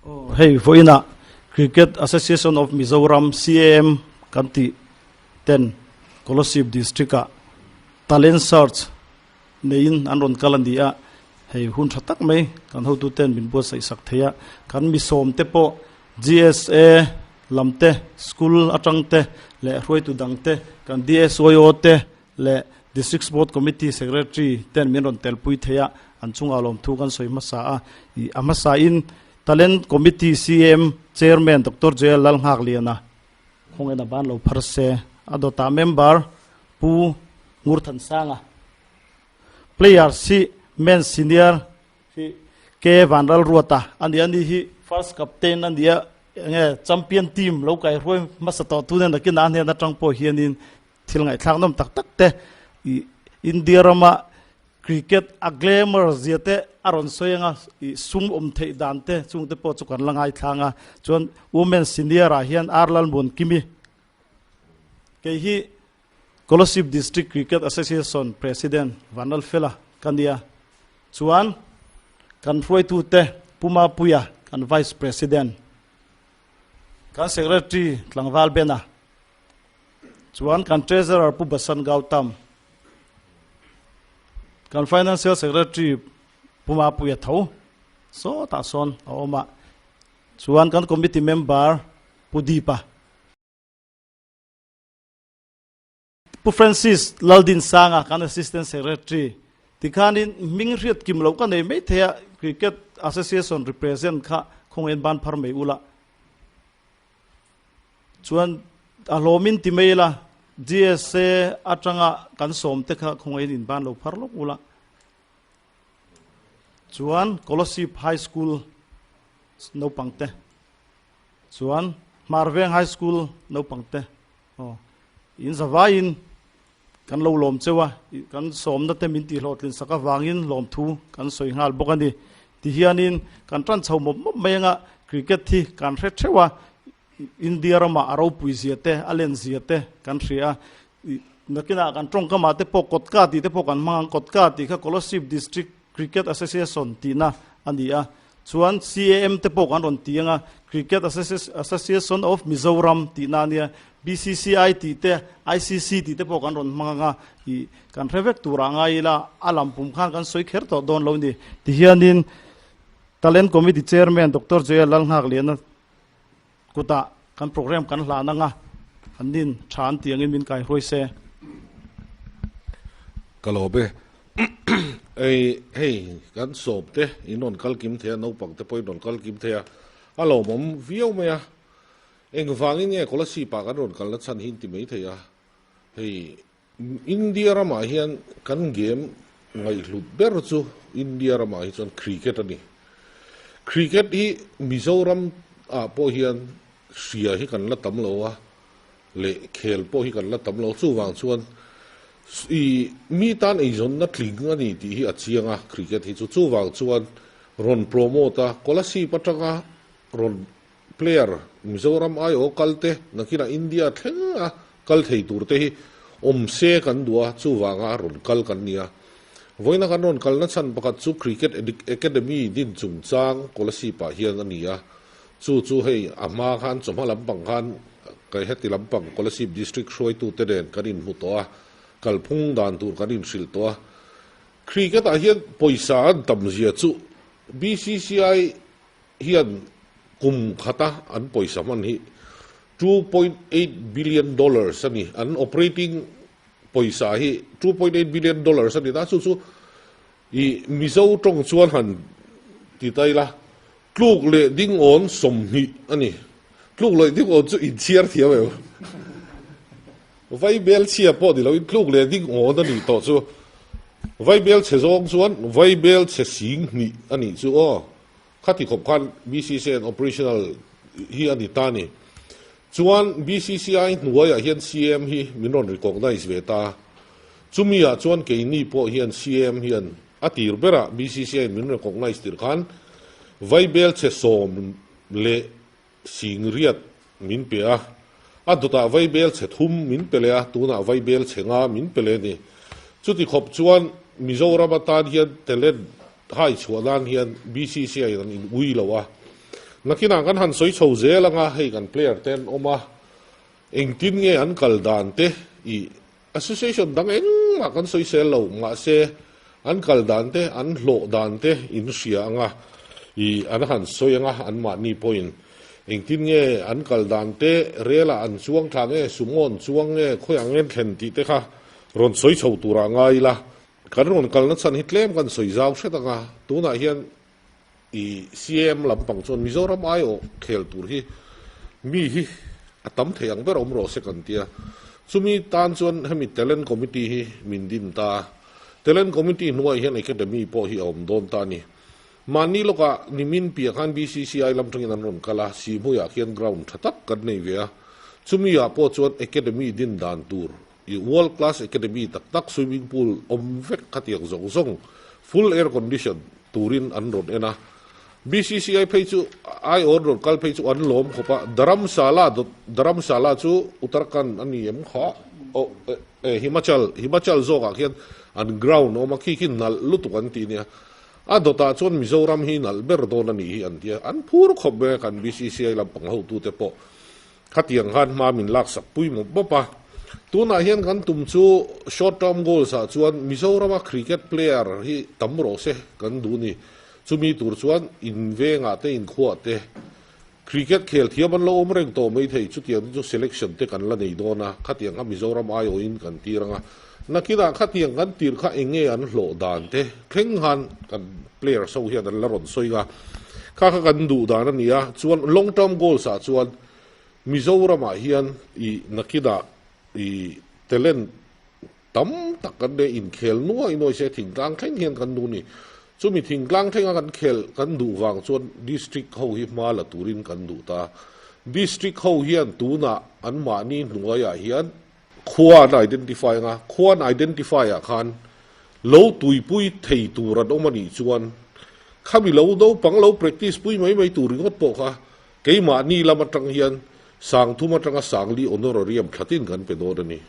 Hei vawiinah Cricket Association of Mizoram, CAM, kan tih ten Kolasib District-ah Talent Search neiin an rawn kal a ni a, hei hun tha tak mai kan hotuten min buatsaih sak thei a, kan mi sawmte pawh GSA lam te, school atang te leh hruaitu dang te, kan DSYO te leh District Sport Committee Secretary ten min rawn telpui thei a, an chungah lawmthu kan sawi hmasa a, ih a hmasain Talent Committee CM Chairman Doctor Joel Lalnghakliana khawngaihna ban lo phar se, a dawtah member Pu Ngurthansanga, Players hi Men's Senior hi K Vanlalruata a ni a, ni hi First Captain a ni a, enge Champion team lo kaihruai hmasa tawh tu nen nakin a hnen atang pawh hianin Thil ngaihthlak nawm tak tak te i India rama cricket a glamour zia te a rawn sawi anga i sum awm theih dan te chung te pawh chu kan la ngaithlang a. Chuan Women Senior ah hian R Lalmuan Kimi kei hi Kolasib District Cricket Association President Vanlalfela ka nia. Chuan kan hruaitu te Pu Mapuia kan Vice President, kan Secretary Tlangval Bena, Chuan kan Treasurer Pu Basant Gautam, kan Financial Secretary Pu Mapuia tho sawtah sawn a awm a, chuan kan Committee Member Pu Deepa. Pu Francis Laldinsanga kan Assistant Secretary tikhanin hming hriat kim loh ka nei mai thei a, Cricket Association represent kha khawngaih ban phar mai ula. Chuan a hlawmin ti mai ila, GSA atanga kan sawm te kha khawngaihin in ban lo phar lawk ula. Chuan Kolasib High School naupang te, chuan Hmarveng High School naupang te, aw in zavaiin kan lo lawm cheu a, kan sawmna te min tihhlawhtlin sak avangin lawmthu kan sawi nghal bawk a ni. Tihianin kan tan chho mawp mawp mai anga cricket hi kan hre theuh a, India ramah a ropui zia te, a len zia te kan hria a. Nakinah kan tawngkamah te pawh Kotka tih te pawh kan hmang ang, Kotka tih kha Kolasib District Cricket Association tihna a ni a. Chuan CAM te pawh kan rawn ti ang a, Cricket Association of Mizoram tihna a nia. BCCI tih te, ICC tih te pawh kan rawn hmang ang a, ih kan hre vek turah ngai ila a lam pum khan kan sawi kher tawh dawn lo ni. Tihianin Talent Committee Chairman Doctor Joel Lalnghakliana kutah kan program kan hlan ang a, an nin tha an tih angin min kaihruai se. Ka lawm e. Ei hei kan sawm te in rawn kal kim thei a, naupang te pawh in rawn kal kim thei a, a lawmawm viau mai a. Engvangin nge Kolasib ah kan rawn kalna chhan hi in ti mai thei a, hei India ramah hian kan game ngaihhlut ber chu India ramah hi chuan cricket a ni. Cricket hi Mizoram ah pawh hian hria hi kan la tam lo a, leh khel pawh hi kan la tam lo. Chuvang chuan i mi tan eizawnna tling a ni tih hi a chiang a cricket hi chu. Chuvang chuan rawn promote a, Kolasib atanga rawn Player Mizoram aiawh kal te, nakinah India thleng a kal thei tur te hi awm se kan duh a, chuvanga rawn kal kan ni a. Vawiina kan rawn kalna chhan pakhat chu Cricket Academy din chungchang Kolasib ah hian a ni a, chu chu hei a hma khan chawhma lampang khan kai heti lampang Kolasib District hruaitute nen kan inhmu tawh a, kalphung dan tur kan inhrilh tawh a. Cricket ah hian pawisa an tam zia chu BCCI hian kum khata an pawisa hman hi $2.8 billion a ni. An operating pawisa hi $2.8 billion a ni ta. Chu chu i Mizo tawng chuan han ti ta ila, tluk leh dingawn 20 a ni. Tluk leh dingawn chu inchhiar thiam em? Vaibel chhia pawh ni loin tluk leh dingawn a nih tawh chu. Vaibel chhe zawng chuan vaibel chhe 2000 a nih chu aw. Khati khawp khan BCCI an operational hi a ni ta a ni. Chuan BCCI hnuaiah hian CM hi min rawn recognise ve ta. Chumi ah chuan keini pawh hian CM hian a tir berah BCCI in min recognise tir khan Vaibel chhe sawm leh singriat min pe a. A dawtah Vaibel chhe thum min pe leh a, tunah Vaibel chhe nga min pe leh a ni. Chuti khawp chuan Mizoram atan hian talent hai chhuah nan hian BCCI in an in ui lo a. Nakinah kan han sawi chho zel anga hei kan player te an awm a, engtin nge an kal dan te i association dang engmah kan sawi sel lo mahse an kal dan te an hlawh dan te in hria anga i an han sawi anga anmahni pawhin engtin nge an kal dan te rel ah an chuang thla nge sumo an chuang nge khawiah nge an thlen tih te kha rawn sawi chho turah ngai ila. Kan rawn kalna chhan hi tlem kan sawi zau hret anga tunah hian I CM lampang chuan Mizoram aiawh khel tur hi mi hi a tam thei ang ber awm rawh se kan tia. Chumi tan chuan hemi Talent Committee hi min din ta a. Talent Committee hnuaiah hian Academy pawh hi a awm dawn ta a ni. Mahni lawkah nimin piah khan BCCI lam tangin an rawn kal a, Sihmuiah khian ground tha tak kan nei ve a. Chumi ah pawh chuan Academy din dan tur I world class academy tak tak swimming pool awm vek khatiang zawng zawng full air condition turin an rawn en a. BCCI phei chu aiawt rawn kal phei chu an lawm khawp a, Dharamsala Dharamsala chu Uttarakhand a ni em kha? Oh eh Himachal Himachal zawkah khian an ground a awm a, khi khi nalh lutuk an ti nia. A dawtah chuan Mizoram hi nalh ber dawn a nih hi an ti a, an phur khawp mai a kan BCCI lampang hotute pawh. Khatiang khan hma min laksak pui mawp mawp a. Tunah hian kan tum chu short term goals ah chuan Mizorama cricket player hi tam rawh se kan duh ni. Chumi tur chuan in vengah te in khuah te cricket khel thiam an lo awm reng tawh mai thei. Chutiang te chu selection te kan la nei dawn a, khatiang kha Mizoram aiawhin kan tir ang a. Nakinah khatiang kan tir kha eng nge an hlawh dan te thleng khan kan players ho hian an la rawn sawi a, kha kha kan duh dan a ni a. Chuan long term goals ah chuan Mizoramah hian i nakinah i talent tam tak kan nei inkhel nuai nuai se thingtlang thleng hian kan duh a ni. Chumi thingtlang thlenga kan khel kan duh vang chuan district ho hi hma la turin kan duh ta. District ho hian tunah anmahni hnuaiah hian Khua an identify anga, khua an identify ah khan lo tuipui thei tur an awm a nih chuan khami lo naupang lo practice pui mai mai tur ringawt pawh kha keimahni lam atang hian sangthum atanga sangli honorarium thlatin kan pe dawn a ni.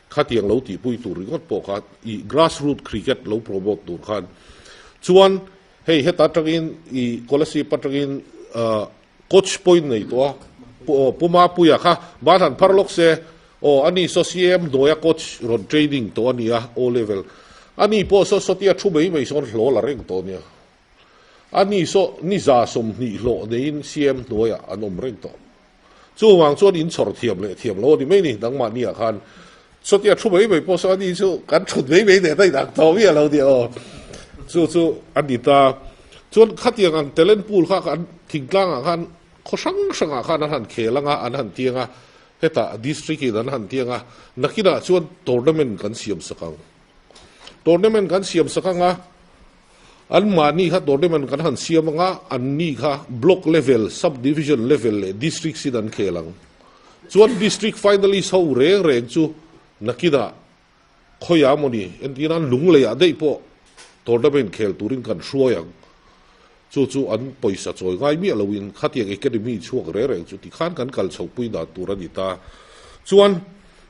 Khatiang lo tihpui tur ringawt pawh kha i grassroot cricket lo promote tur khan chuan hei heta atangin i Kolasib atangin Coach point nei tawh a, Pu Mapuia kha ban han phar lawk se, aw ani saw CM hnuaia coach rawn training tawh a nia, O level. Ani pawh saw sawtia thu mai mai sawn hlawl a reng tawh a nia. Ani saw ni za 20 hlawh neiin CM hnuaiah an awm reng tawh. Chuvang chuan in chhawr thiam leh thiam lo a ni mai ni, nangmahniah khan sawtia thu mai mai pawh saw ani chu kan thut mai mai leh daih dak tawh miah lo nia aw. Chu chu a ni ta. Chuan khatiang ang talent pool kha an thingtlangah khan khaw hrang hrangah khan an han khel anga an han tiang a, hetah district in an han tiang a, nakinah chuan tournament kan siam sak ang. Tournament kan siam sak anga anmahni kha tournament kan han siam anga anni kha block level, sub division level leh districts in an khel ang. Chuan district finalist ho reng reng chu nakinah Khawiah maw ni, entirnan lungleiah daih pawh tournament khel turin kan hruai ang. Chu chu an pawisa chawi ngai miah loin khatiang academy chhuak reng reng chu tikhan kan kal chhohpui dan tur a ni ta. Chuan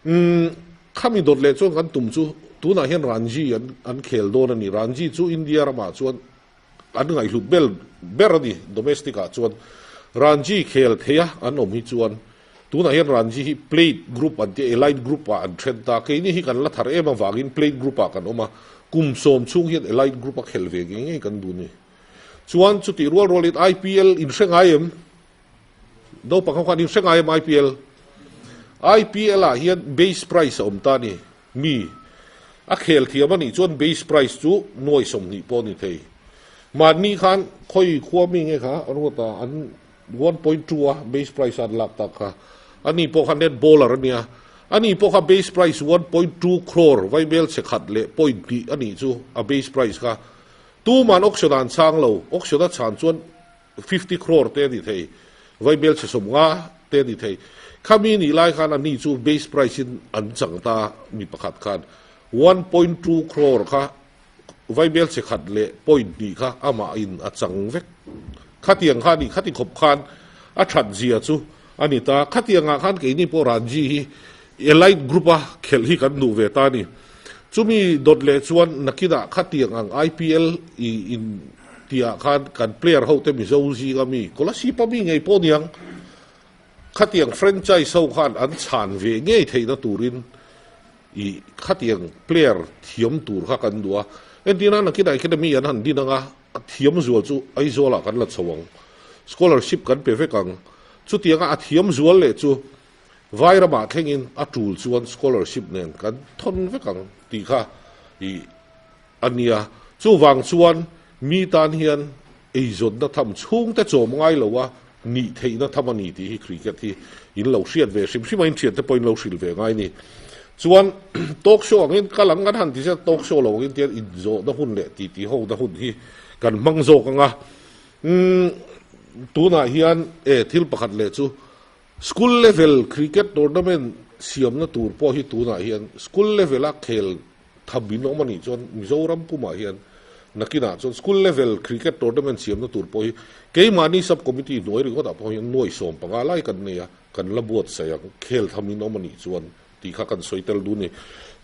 umm khami dawt leh chuan kan tum chu tunah hian Ranji an an khel dawn a ni. Ranji chu India ramah chuan an ngaihhlut bel ber a ni domestic ah chuan Ranji khel thei a an awm hi chuan tunah hian Ranji hi plate group an tia elite group ah an then ta keini hi kan la thar em avangin plate group ah kan awm a kum 10 chhung hian elite group a khel ve ngei ngei kan duh ni chuan chutih rual rual in IPL in hre ngai em naupang ho khan in hre ngai em IPL IPL ah hian base price a awm ta ni Mi a khel thiam a nih chuan base price chu nuai 20 pawh a ni thei. Mahni khan khawi khua mi nge kha ruat a an 1.2 a base price a an lak tak kha. Ani pawh kha net bowler a nia. Ani pawh kha base price 1.2 crore vaibel chhe khat leh point hnih a nih chu a base price kha. Tuman auction ah an chhang lo. Auction a chhan chuan 50 crore te a ni thei, vaibel chhe 50 te a ni thei. Khami nih lai khan ani chu base price in an chang ta mi pakhat khan 1.2 crore kha vaibel chhe khat leh point hnih kha amah in a chang vek. Khatiang kha a ni, khati khawp khan a that zia chu a ni ta. Khatiang ah khan keini pawh Ranji hi elite group a khelh hi kan duh ve ta a ni. Chumi dawt leh chuan nakinah khatiang ang IPL i in. tihah khan kan player ho te Mizo zinga mi Kolasib a mi ngei pawh niang khatiang franchise ho khan an chhan ve ngei theihna turin i khatiang player thiam tur kha kan duh a. Entirna nakinah khian mi an han din anga a thiam zual chu Aizawlah kan la chho ang. Scholarship kan pe vek ang. Chutianga a thiam zual leh chu Vai ramah thlengin a tul chuan scholarship nen kan thawn vek ang tih kha i a nia. Chuvang chuan mi tan hian eizawnna tham chhungte chawm ngai lo a nih theihna tham a ni tih hi cricket hi in lo hriat ve hrim hrim a, in thiante pawhin lo hrilh ve ngai a ni. Chuan talk show angin kal ang kan han ti sia, talk show lo angin tian inzawhna hun leh titi hona hun hi kan hmang zawk ang a. Umm tunah hian e thil pakhat leh chu School level cricket tournament siamna tur pawh hi tunah hian school level a khel tham in awm a nih chuan Mizoram pumah hian nakinah chuan school level cricket tournament siamna tur pawh hi keimahni sub committee hnuai ringawtah pawh hian nuai 15 lai kan nei a, kan la buatsaih ang khel tham in awm a nih chuan tih kha kan sawi tel dun a ni.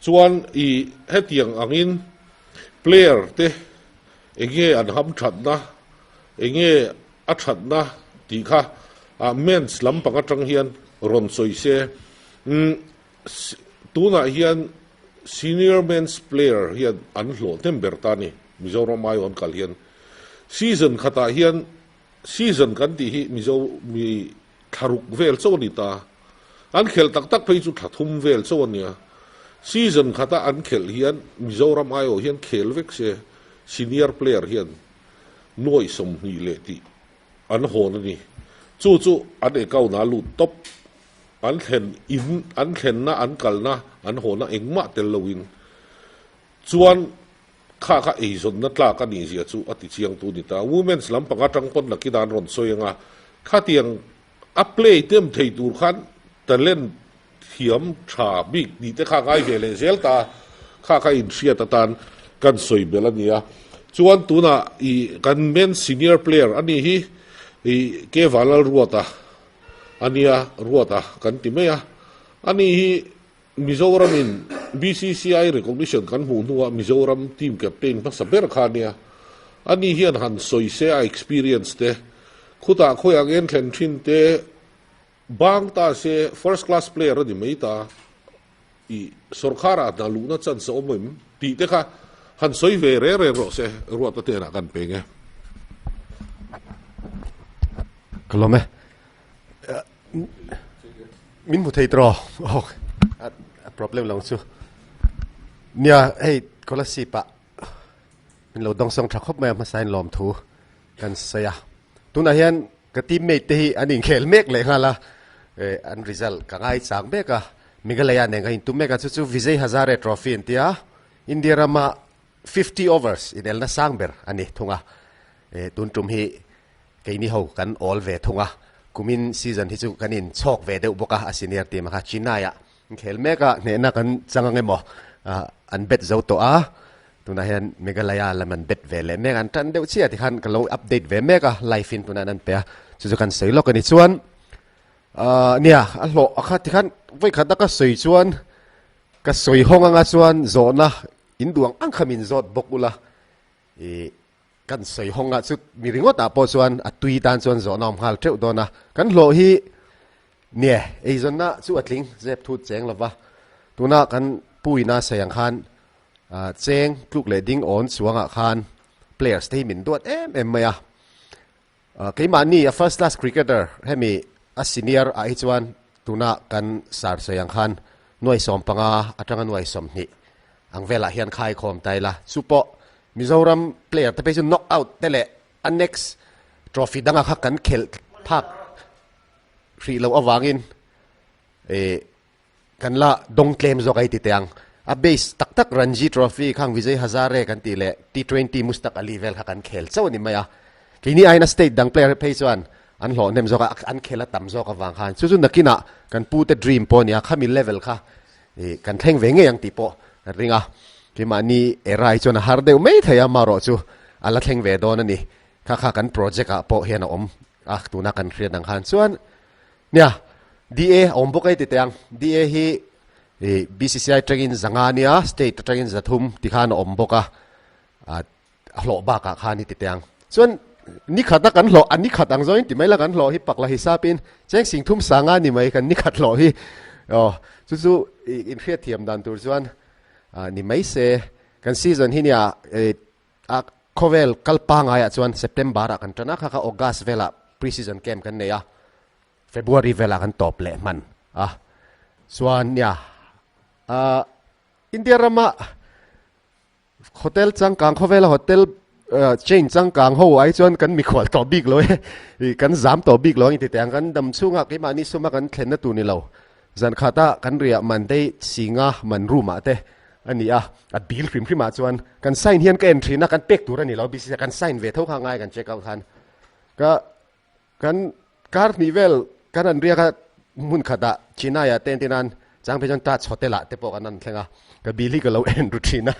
Chuan i hetiang angin player te enge an ham thatna enge a thatna tih kha men's lampang atang hian rawn sawi se. Umm tunah hian senior men's player hian an hlawh hnem ber ta a ni Mizoram aiawn kal hian. Season khatah hian season kan tih hi Mizo mi thlaruk vel chauh a ni ta. An khelh tak tak phei chu thla thum vel chauh a nia. Season khata an khelh hian Mizoram aiawh hian khel vek se senior player hian nuaih 20 leh tih an hawn a ni. Chu chu an account ah lut tawp. An thlen in, an thlenna, an kalna, an hawna engmah tel loin chuan kha kha eizawnna tlak a nih zia chu a ti chiangtu a ni ta. Women's lampang atang pawn nakin an rawn sawi anga khatiang a play tem thei tur khan talent thiam tha bik tih te kha ngai ve leh zel ta kha kha inhriat atan kan sawi belh a nia. Chuan tunah ih kan men senior player a nih hi ih Kevalal Ruata a nia Ruata kan ti mai a. Ani hi Mizoram in BCCI recognition kan hmuh hnuah Mizoram team captain hmasa ber kha a nia. Ani hian han sawi se a experience te khutah khawiah ngen thlen thin te Bang ta se first class player a ni mai ta i sorkar ah hna luhna chance a awm em tih te kha han sawi ve reng reng rawh se Ruata hnenah kan peng e. Ka lawm e. Min hmu thei tawh aw. A problem lo chu. Nia hei Kolasib ah min lo dawngsawng tha khawp mai a hmasain lawmthu kan sawi a. Tunah hian ka teammate te hi an inkhel mek leh nghal a, eh an result ka ngai chang mek a, Meghalaya nen ka intum mek a, chu chu Vijay Hazare Trophy an tia, India rama 50 overs inelna sang ber a ni thung a, eh tun tum hi keini ho kan awl ve thung a, kumin season hi chu kan inchhawk ve deuh bawk a, a senior team a kha Chennai ah Inkhel mek a, hnehna kan chang ang emaw an bet zo tawh a, tunah hian Meghalaya lam an bet ve leh mek a, an tan deuh chiah tikhan ka lo update ve mek a, live in tunah an pe a, chu chu kan sawi lawk a ni chuan nia a hlawh a kha tikhan vawikhat a ka sawi chuan ka sawi hawng anga chuan zawhna in duh ang ang kha min zawt bawk ula ih kan sawi hawng ah chu mi ringawt ah pawh chuan a tui tan chuan zawhna awm nghal teuh dawn a, kan hlawh hi Nie, eizawnna chu a tling zep thut cheng lova, tuna kan puina sawi ang khan cheng tluk leh ding awn chuangah khan players te hi min duat em em mai a. Keimahni a first class cricketer hemi a senior ah hi chuan tuna kan sar sawi ang khan nuai 15 atanga nuai 20 ang velah hian khaikhawm ta ila. Chu pawh Mizoram player te phei chu knock out te leh a next trophy dangah kha kan khelh phak hrih loh avangin eh kan la dawng tlem zawk a i ti teh ang. A base tak tak Ranji Trophy khang Vijay Hazare kan tih leh T20 Mushtaq Ali vel kha kan khel chauh a ni mai a. Keini aiin a state dang player phei chuan an hlawh hnem zawk a, an khel a tam zawk avang khan chu chu nakinah kan pute dream pawh a ni a, khami level kha eh kan thleng ve ngei ang tih pawh kan ring a. Keimahni era hi chuan a har deuh mai thei a, amaherawh chu a la thleng ve dawn a ni. Kha kha kan project ah pawh hian a awm a, tuna kan hriat ang khan chuan nia DA a awm bawk a i ti teh ang. DA hi ih BCCI atangin zanga nia, state atangin 300 ti khan a awm bawk a, a hlawh bakah khan i ti teh ang. Chuan ni khata kan hlawh, a ni khat ang zawngin ti mai la kan hlawh hi pak la hisapin cheng sing thum sanga ni mai kan ni khat hlawh hi. Aw, chu chu inhriatthiam dan tur chuan ni mai se. Kan season hi nia a khawvel kal pangaiah chuan September ah kan tan a, kha kha August velah pre-season camp kan nei a, February velah kan tawp leh hman a. Chuan nia India rama Hotel changkang khawvela hotel chain changkang ho ai chuan kan mikhual tawh bik lo e, kan zam tawh bik lo ang inti teh ang, kan dam chhungah keimahni suma kan thlenna tur ni lo, zan khata kan riah man te singa man room ah te a ni a, a bill hrim hrim ah chuan kan sign hian ka en thin a, kan pek tur a ni lo BCC ah kan sign ve tho kha ngai kan check out khan ka Kan kar hnih vel kan han riak a, hmun khatah Chennai ah te entir nan chang phei chuan Taj Hotel ah te pawh kan han thleng a, ka bill hi ka lo en ru thin a,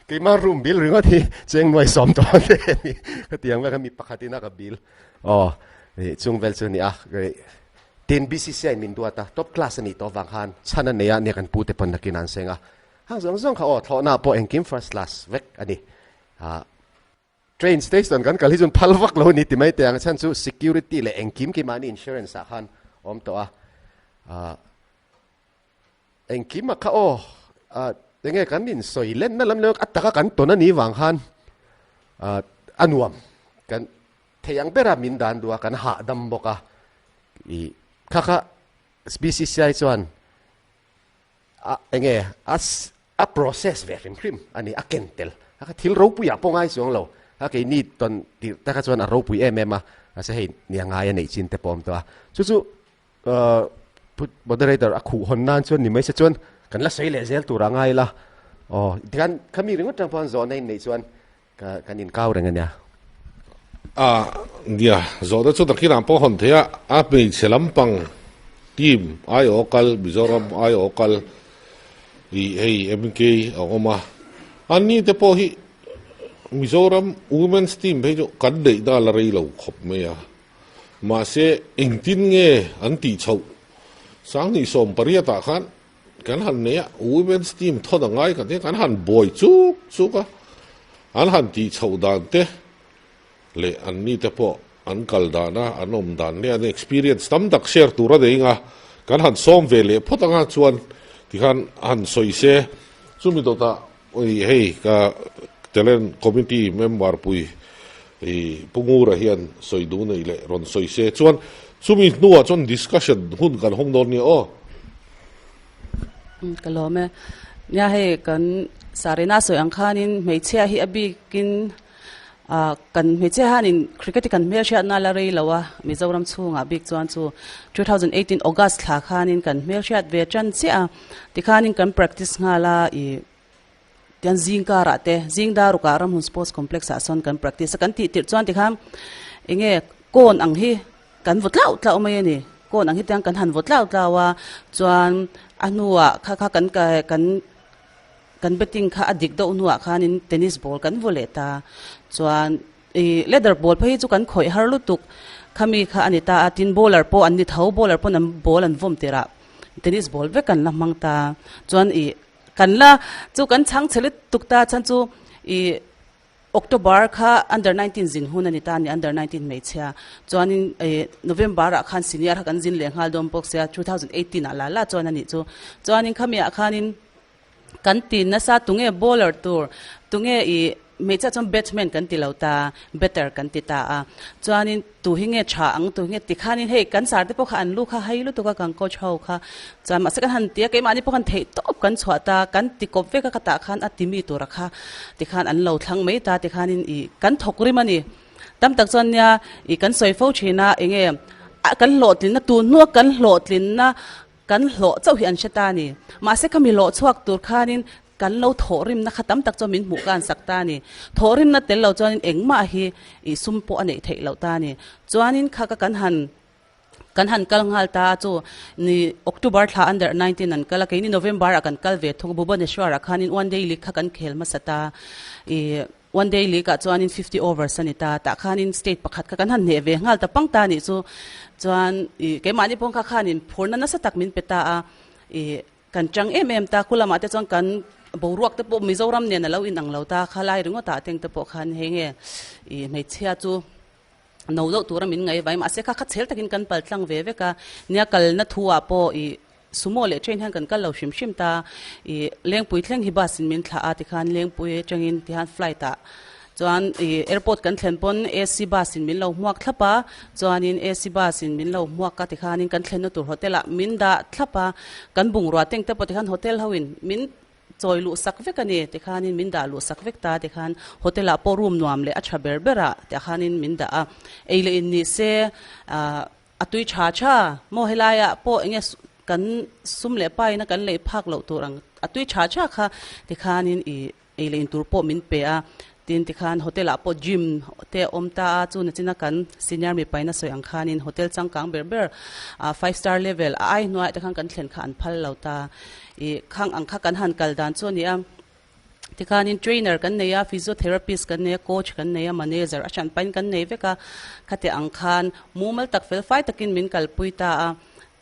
keimah room bill ringawt hi cheng nuai sawm tawh ang te a ni, khatiang vel kha mi pakhat in a ka bill aw ih chung vel chu a ni a, tin BCCI min duat a, top class a nih tawh vang khan chhan a nei a, nia kan pu te pawn nakin an seng a, hang zawng zawng kha aw thlawhna ah pawh engkim first class vek a ni ah. Train station kan kal hi chuan phal vak lo a ni ti mai teh ang, chhan chu security leh engkim keimahni insurance ah khan awm tawh a, ah engkim a kha aw ah enge kan insawi lenna lam leh a taka kan tawn a nih vang khan ah a nuam kan thei ang bera min dan duh a kan hahdam bawk a, ih kha kha BCCI chuan a enge a A process ve hrim hrim a ni, a ken tel. A kha thil ropui ah pawh ngai chuang lo. A keini tawn tirh taka chuan a ropui em em a, mahse hei nia ngai a neih chin te pawh a awm tawh a. Chu chu moderator a khuh hawn nan chuan ni mai se chuan kan la sawi leh zel tur a ngai la. Aw, tikhan khami ringawt tang pawh zawhna in neih chuan ka kan inkau reng a nia. A, nia, zawhna chu nakinah pawh hawn thei a, a hmeichhe lampang team aiawh kal, Mizoram aiawh kal ih hei MK a awm a, anni te pawh hi Mizoram women's team phei chu kan neih na la rei lo khawp mai a, mahse engtin nge an tih chhoh 2018 ah khan Kan han nei a, women's team thawn a ngai kan tia, kan han buai chuk chuk a, an han tih chhoh dan te leh an ni te pawh an kal dan a, an awm dan leh an experience tam tak share tur a nei anga, kan han sawm ve leh phawt anga chuan tikhan han sawi se, chumi dawtah ui hei ka talent committee member pui i Pu Ngura hian sawi duh nei leh rawn sawi se chuan chumi hnuah chuan discussion hun kan hawng dawn nia aw. Ka lawm e. Nia hei kan Sarina sawi ang khanin hmeichhia hi a bikin ah kan hmeichhia hianin cricket hi kan hmelhriatna la rei lo a, Mizoram chhungah bik chuan chu 2018 August thla khanin kan hmelhriat ve tan chiah a, tikhanin kan practice nghal a ih tian zing karah te zing darukah Ramhun Sports Complex ah sawn kan practice a, kan tih tirh chuan tikhan enge kawn ang hi Kan vaw tlau tlau mai a ni. Kawn ang hi tiang kan han vaw tlau tlau a, chuan a hnuah kha kha kan kan kan batting kha a dik deuh hnuah khanin tennis ball kan vaw leh ta. Chuan ih leather ball phei hi chu kan khawih har lutuk khami kha a ni ta a, tin bowler pawh an ni tho, bowler pawn an ball an vawm tirh ah tennis ball vek an la hmang ta. Chuan ih kan la chu kan chhang chhe lutuk ta chhan chu ih October kha under 19 zin hun a ni ta a ni, under 19 hmeichhia. Chuanin eh November ah khan senior kha kan zin leh nghal dawn bawk sia, 2018 ah la la chuan a nih chu. Chuanin khami ah khanin kan ti nasa tunge bowler tur, tunge ih hmeichhia chuan batsman kan ti lo ta, batter kan ti ta a. Chuanin Tu hi nge tha ang, tu hi nge tikhanin hei kan sar te pawh kha an lu kha hai lutuk a kan coach ho kha chuan mahse kan han ti a keimahni pawh khan theih tawp kan chhuah ta kan ti kawp vek a ka tah khan a ti mi tura kha tikhan an lo thlang mai ta tikhanin ih kan thawk rim a ni tam tak chuan nia ih kan sawi fo thin a enge a kan hlawhtlinna tun hnua kan hlawhtlinna kan hlawh chauh hi an hre ta a ni mahse khami hlawh chhuak tur khanin Kan lo thawhrimna kha tam tak chuan min hmuh kan sak ta a ni. Thawhrimna tel lo chuanin engmah hi ih sum pawh a neih theih loh ta a ni. Chuanin kha ka kan han kan han kal nghal ta a chu ni October thla under 19 an kal a, keini November ah kan kal ve thung a, Bhubaneswar ah khanin one day league kha kan khel hmasa ta ih one day league ah chuanin 50 overs a ni ta, tah khanin state pakhat kha kan han hneh ve nghal ta pang ta a nih chu. Chuan ih keimahni pawh kha khanin phurna nasa tak min pe ta a ih Kan chang em em ta, khu lamah te chuan kan Boruak te pawh Mizoram nen a lo inang lo ta kha lai ringawt ah teng te pawh khan hei nge ih hmeichhia chu no deuh tura min ngaih vai mahse kha kha chhel takin kan pal tlang ve vek a, nia kalna thu ah pawh ih sumo leh train hian kan kal lo hrim hrim ta ih Lengpui thleng hi bus in min thlah a tikhan Lengpui atangin tihan flight ah Chuan ih airport kan thlen pawn AC bus in min lo hmuak thlap a, chuanin AC bus in min lo hmuak a tikhanin kan thlenna tur hotel ah min dah thlap a, kan bungrua teng te pawh tikhan hotel ho in min chawi luh sak vek a ni tikhanin min dah luh sak vek ta tikhan hotel ah pawh room nuam leh a tha ber ber ah tikhanin min dah a, ei leh in ni se ah a tui tha tha maw helai ah pawh enge kan sum leh pa in a kan lei phak loh tur ang a tui tha tha kha tikhanin ih Ei leh in tur pawh min pe a, tin tikhan hotel ah pawh gym te a awm ta a, chu nachina kan senior mipaina sawi ang khanin hotel changkang ber ber ah five star level a ai hnuaiah te khan kan thlen kha an phal lo ta. Ih khang ang kha kan han kal dan chu a ni a, tikhanin trainer kan nei a, physiotherapist kan nei a, coach kan nei a, manager a hran pahin kan nei vek a, khati ang khan mumal tak fel fai takin min kalpui ta a.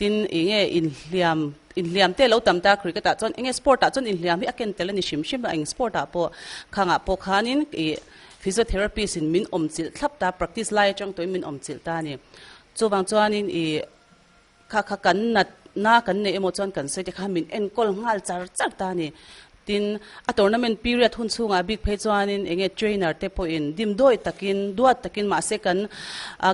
Tin, ih nge inhliam, inhliam te lo tam ta cricket ah chuan enge sport ah chuan inhliam hi a ken tel a ni hrim hrim a, eng sport ah pawh khangah pawh khanin ih physiotherapist in min awm chilh thlap ta, practice lai atang tawhin min awm chilh ta a ni. Chuvang chuanin ih kha kha kan nat na kan neih emaw chuan kan sawi te kha min enkawl nghal char char ta a ni. Tin, a tournament period hun chhungah bik phei chuanin enge trainer te pawhin dimdawi takin, duat takin mahse kan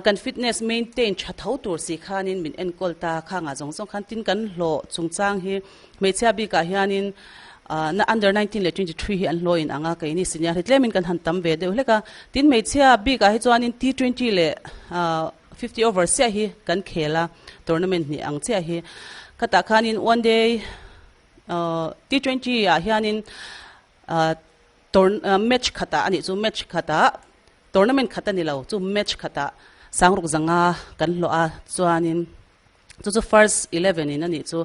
kan fitness maintain tha tho tur si khanin min enkawl ta khangah zawng zawng khan tin kan hlawh chungchang hi hmeichhia bikah hianin na under 19 leh 23 hi an hlawh in ang a, keini senior hi tlemin kan han tam ve deuh hlek a. Tin, hmeichhia bikah hi chuanin T20 leh 50 over chiah hi kan khel a, tournament hnih ang chiah hi. Khatah khanin one day T20 ah hianin match khatah a nih chu match khatah tournament khat a ni lo chu match khatah sangruk zanga kan hlawh a chuanin chu chu first 11 in a nih chu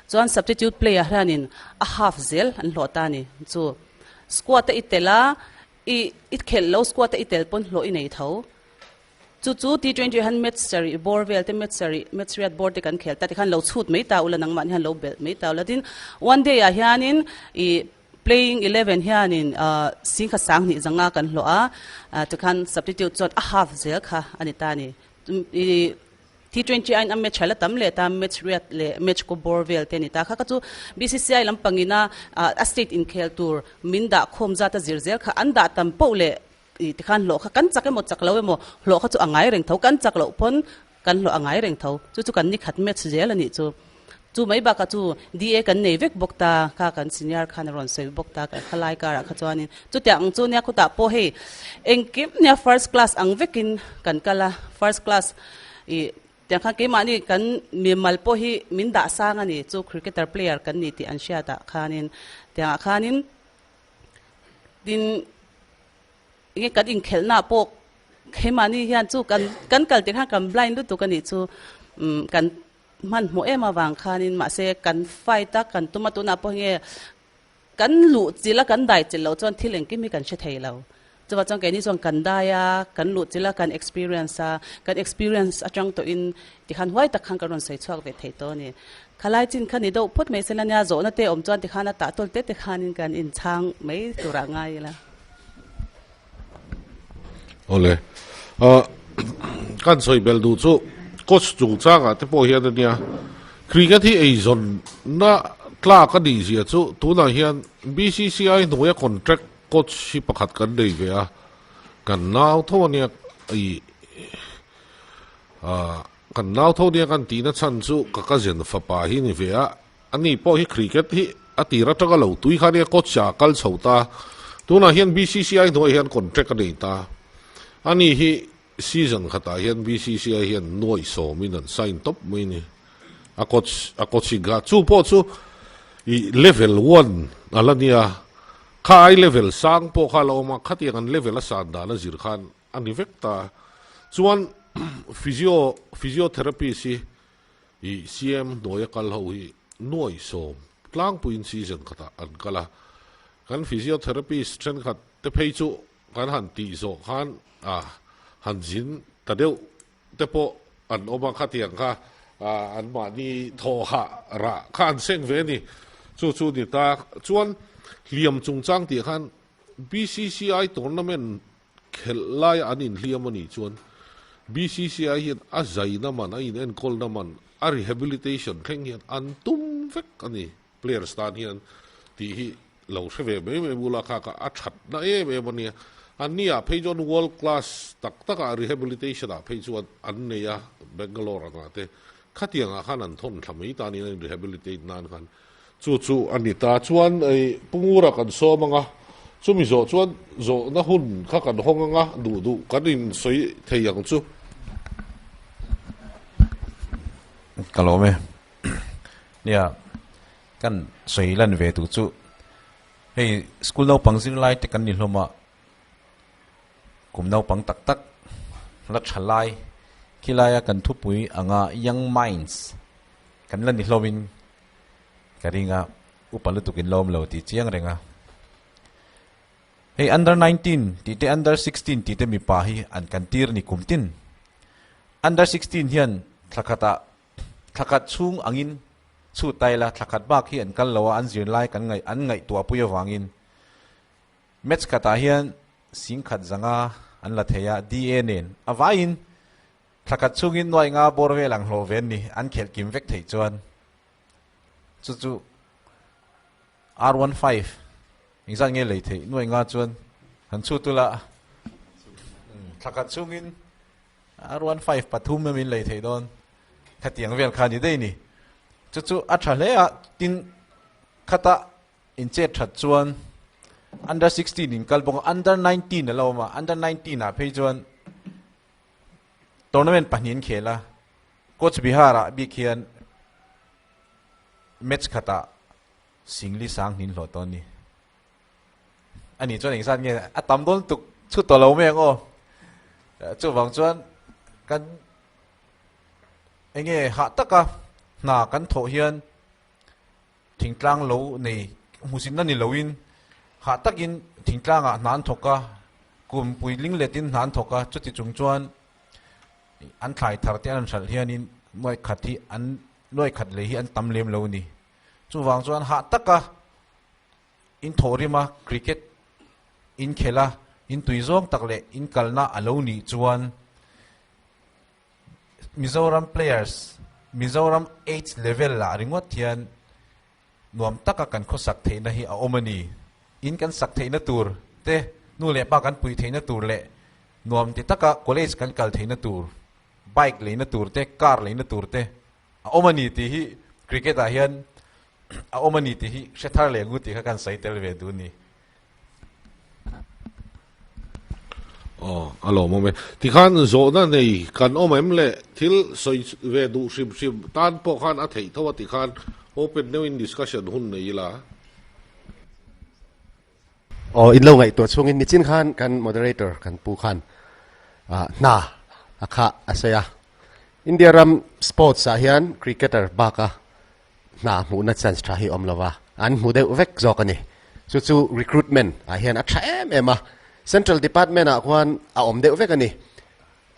chuan substitute player hianin a half zel an hlawh ta a ni chu squad a i tel a i i khelh lo squad a i tel pawn hlawh i nei tho. Chu chu T20 ah hian match sarih bawr vel te, match sarih, match riat bawr te kan khel ta tikhan lo chhut mai ta ula nangmah ni hian lo belh mai ta ula. Tin, one day ah hianin ih playing 11 hianin ah singkhat sanghnih zanga kan hlawh a, ah tikhan substitute chuan a half zel kha a ni ta a ni. Ih T20 aiin a match hala tam leh ta, match riat leh match kaw bawr vel te a ni ta. Kha kha chu BCCI lampangina ah a state inkhel tur min dah khawm zat a zir zel kha an dah tam poh leh I tikhan hlawh kha kan chak emaw chak lo emaw hlawh kha chu a ngai reng tho, kan chak loh pawn kan hlawh a ngai reng tho. Chu chu kan nikhat match zel a nih chu. Chu mai bakah chu DA kan nei vek bawk ta, kha kan senior khan a rawn sawi bawk ta kan khalai karah kha chuanin chutiang ang chu nia khutah pawh hei engkim nia first class ang vekin kan kal a, first class i tiang khan keimahni kan mimal pawh hi min dah sang a ni chu cricketer player kan ni tih an hriatah khanin tiangah khanin tin Enge kan inkhelhna pawh keimahni hian chu kan kan kal tir khan kan blind lutuk a nih chu umm kan hmanhmawh em avang khanin mahse kan fight a kan tum a tunah pawh enge kan luh chilh a kan dai chilh loh chuan thil engkim hi kan hre thei lo. Chuvah chuan keini chuan kan dai a kan luh chilh a kan experience a kan experience atang tawhin tikhan huai tak khan kan rawn sawi chhuak ve thei tawh a ni. Khalai chin kha ni deuh phawt mai se la nia zawhna te awm chuan tikhan a tah tawl te te khanin kan inchhang mai turah ngai ila. Awle. Kan sawi bel duh chu coach chungchangah te pawh hian ania cricket hi eizawnna tlak a nih zia chu tunah hian BCCI hnuaia contract coach hi pakhat kan nei ve a, kan nau tho ania ih kan nau tho ania kan tihna chhan chu ka cousin fapa hi ni ve a. Ani pawh hi cricket hi a tir atanga lo tui kha nia coach ah a kal chho ta. Tunah hian BCCI hnuaiah hian contract a nei ta. Ani hi season khatah hian BCCI hian nuaih sawmin an sign tawp mai ni. A coach a coaching kha chu pawh chu ih level one a la nia. Kha ai level sang pawh kha a la awm a, khatiang an level a san dan a zir khan a ni vek ta. Chuan physio physiotherapist hi I CM hnuaia kal ho hi nuai 10 tlangpuiin season khatah an kal a, kan physiotherapist thenkhat te phei chu kan han tih zawh khan a han zin ta deuh te pawh an awm a, khatiang kha anmahni thawhah rah kha an seng ve a ni. Chu chu ni ta chuan. Hliam chungchang tih khan BCCI tournament khelh laia an inhliam a nih chuan BCCI hian a zaina man, a inenkawlna man, a rehabilitation thleng hian an tum vek a ni players tan hian tih hi lo hre ve mai mai bula kha kha a thatna em em a nia. An ni ah phei chuan world class tak tak ah rehabilitation ah phei chuan an nei a Bangalore angah te khatiang ah khan an thawn thla mai tan in an rehabilitate nan khan Chu chu a ni ta. Chuan ei Pu Ngura kan sawm anga, chumi zawh chuan zawhna hun kha kan hawng anga, duh duh kan insawi thei ang chu. Ka lawm e. Nia, kan sawi lan ve tur chu hei school naupang zirlai te kan ni hlawm a, kum naupang tak tak la tha lai khilaia kan thupui anga young minds kan la ni hlawmin Ka ring a, upa lutuk in lawm lo tih chiang reng a. Hei under 19 tih te under 16 tih te mipa hi an kan tir ni kum tin. Under 16 hian thla khat ah thla khat chhung angin chhut ta ila thla khat bak hi an kal lo a an zir lai kan ngaih an ngaihtuah pui avangin match khat ah hian sing khat zanga an la thei a DA nen a vaiin thla khat chhungin nuai nga bawr vel ang hlawh ve an ni an khelh kim vek theih chuan Chu chu R15 engzat nge lei theih nuai nga chuan han chhut ula thla khat chhungin R15 pathum em in lei theih dawn khatiang vel kha ni daih ni. Chu chu a tha hle a, tin khata in chet that chuan under 16 in kal bawk a, under 19 a lo awm a, under 19 ah phei chuan tournament pahnih an khel a, Coach Bihar ah bik hian match khatah Singli sang hnin hlawh tawn ni. Ani chuan engzat nge a tam dawn tuk chhut tawh lo mai ang aw. Chuvang chuan kan enge hah taka hna kan thawh hian thingtlang lo nei hmuhsitna ni loin hah takin thingtlangah hna an thawk a, kum puitling letin hna an thawk a, chuti chung chuan An thlai thar te an hralh hianin nuai khat hi an nuai khat lei hi an tam lem lo a ni. Chuvang chuan hah taka in thawh rima cricket in khelh a, in tui zawng tak leh in kalna a lo nih chuan Mizoram players, Mizoram age level ah ringawt hian nuam taka kan khawsak theihna hi a awm a ni. In kan sak theihna tur te, nu leh pa kan puih theihna tur leh nuam ti taka college kan kal theihna tur, bike leina tur te, car leina tur te a awm a ni tih hi cricket ah hian a awm a ni tih hi hre thar leh ngu tih kha kan sawi tel ve duh a ni. Aw, a lawmawm e. Tikhan zawhna nei kan awm em le? Thil sawi ve duh hrim hrim tan pawh khan a theih tho a tikhan open deuhin discussion hun nei ila. Aw, in lo ngaihtuah chhungin nichin khan kan moderator kan pu khan hna a khah a sawi a. India ram sports ah hian cricketer baka hna hmuhna chance tha hi awm lova, an hmu deuh vek zawk a ni. Chu chu recruitment ah hian a tha em em a, Central Department ah khuan a awm deuh vek a ni.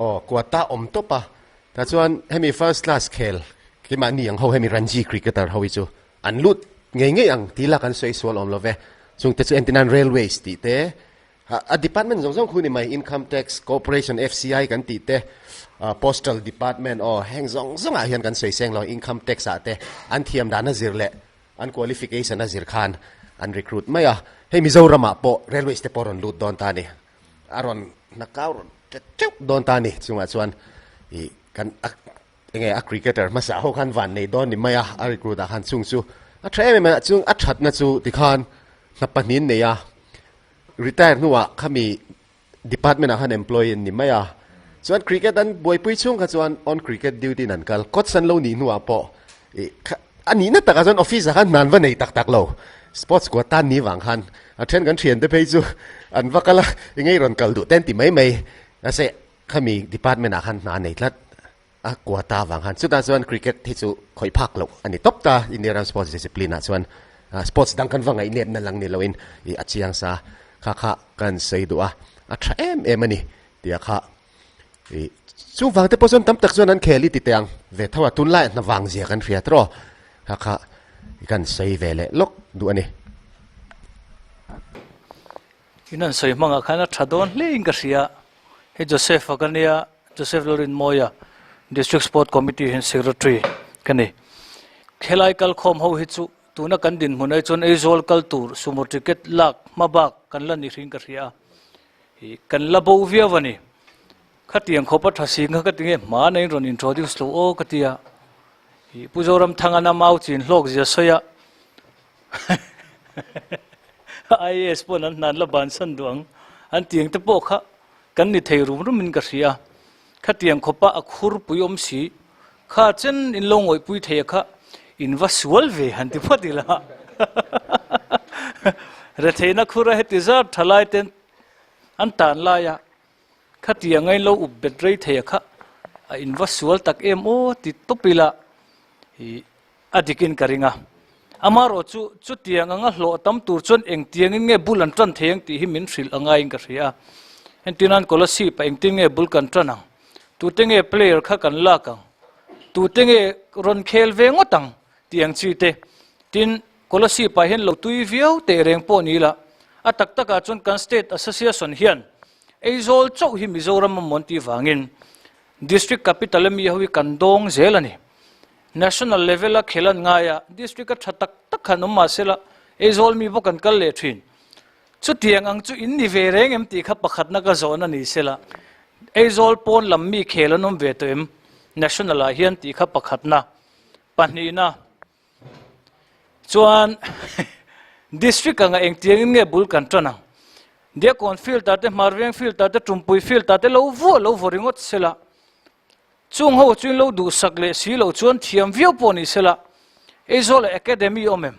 Aw, quota awm tawp a, tah chuan hemi first class khel keimahni ang ho hemi Ranji cricketer ho hi chu an lut ngei ngei ang tih lak an sawi sual awm lo ve. Chungte chu entirnan Railways tih te, A department zawng zawng khu ni mai, Income Tax, Corporation, FCI kan tih te, Postal Department aw heng zawng zawng ah hian kan sawi seng lo, Income Tax ah te an thiam dan a zir leh an qualification a zir khan an recruit mai a. Hei Mizoram ah pawh Railways te pawh rawn lut dawn ta a ni, a rawn hnakau rawn ṭet ṭeuh dawn ta a ni. Chungah chuan ih kan a enge a cricketer hmasa ho khan van nei dawn ni mai a, a recruit ah khan chung chu a ṭha em em a, chung a ṭhatna chu tikhan hna pahnih an nei a. Retire hnuah khami department ah khan employee an ni mai a, chuan cricket an buaipui chhung kha chuan on cricket duty in an kal, coach an lo nih hnuah pawh ih kha a nihna takah chuan office ah khan hna an va nei tak tak lo, sports quota an nih vang khan a then kan thiante phei chu an va kal a, eng nge i rawn kal duh te an ti mai mai, mahse khami department ah khan hna a nei tlat a quota vang khan chutah chuan cricket hi chu khawih phak loh a ni tawp ta India ram sports discipline ah chuan sports dang kan va ngaihnep na lang ni loin ih a chiang sa kha kha kan sawi duh a a tha em em a ni tia kha ih chung vang te pawh chuan tam tak chuan an khel i ti teh ang ve tho a tunlai hna vang zia kan hria tawh kha kha kan sawi ve leh lawk duh a ni. In an sawi hmangah khan a tha dawn hle in ka hria. Hei Joseph-a ka nia, Joseph Lalrinmawia, District Sport Committee hian Secretary ka ni. Khelai kalkhawm ho hi chu tuna kan dinhmun ai chuan Aizawl kal tur sumo ticket lak hma bak kan la ni hrin ka hria a. Kan la bo viau a ni. Khatiang khawpa tha si kha ka ti nge hmana in rawn introduce lo aw ka ti a. Pu Zoramthanga na mau chin hlawk zia sawi a. IAS pawh an hnan la bansan duh ang. An tiang te pawh kha kan ni thei rum rum in ka hria. Khatiang khawpa a khur pui awm si. Kha chen in lo ngawih pui thei a kha in va sual ve han ti phawt ila. Retheihna khur a heti zat tha lai ten an tan lai a. Khatiang a in lo up bet rei thei a kha a in va sual tak em aw ti tawp ila. A dikin ka ring a. Amarawh chu, chutiang anga hlawh tam tur chuan engtiangin nge bul an tan thei ang tih hi min hrilh a ngaiin ka hria a. Entirnan Kolasib ah engtin nge bul kan tan ang? Tute nge player kha kan lak ang? Tute nge rawn khel ve ngawt ang? tih ang chi te. Tin, Kolasib ah hian lo tui viau teh reng pawh ni la, a tak takah chuan kan State Association hian Aizawl chauh hi Mizoram a mawn tih vangin District Capital ami ho hi kan dawng zel a ni. National level a khel an ngai a, district a tha tak tak khan awm mah sela, Aizawl mi bawk an kal leh thin. Chutiang ang chu in ni ve reng em tih kha pakhatna ka zawhna ni sela, Aizawl pawn lam mi khel an awm ve tawh em National ah hian tih kha pakhatna. Pahnihna chuan district anga engtiangin nge bul kan tan ang? Diakkawn field ah te, Hmarveng field ah te, Tumpui field ah te lo vuah lo vaw ringawt sela, Chung ho chu in lo duhsak leh si loh chuan thiam viau pawh ni sela, Aizawl ah Academy awm em?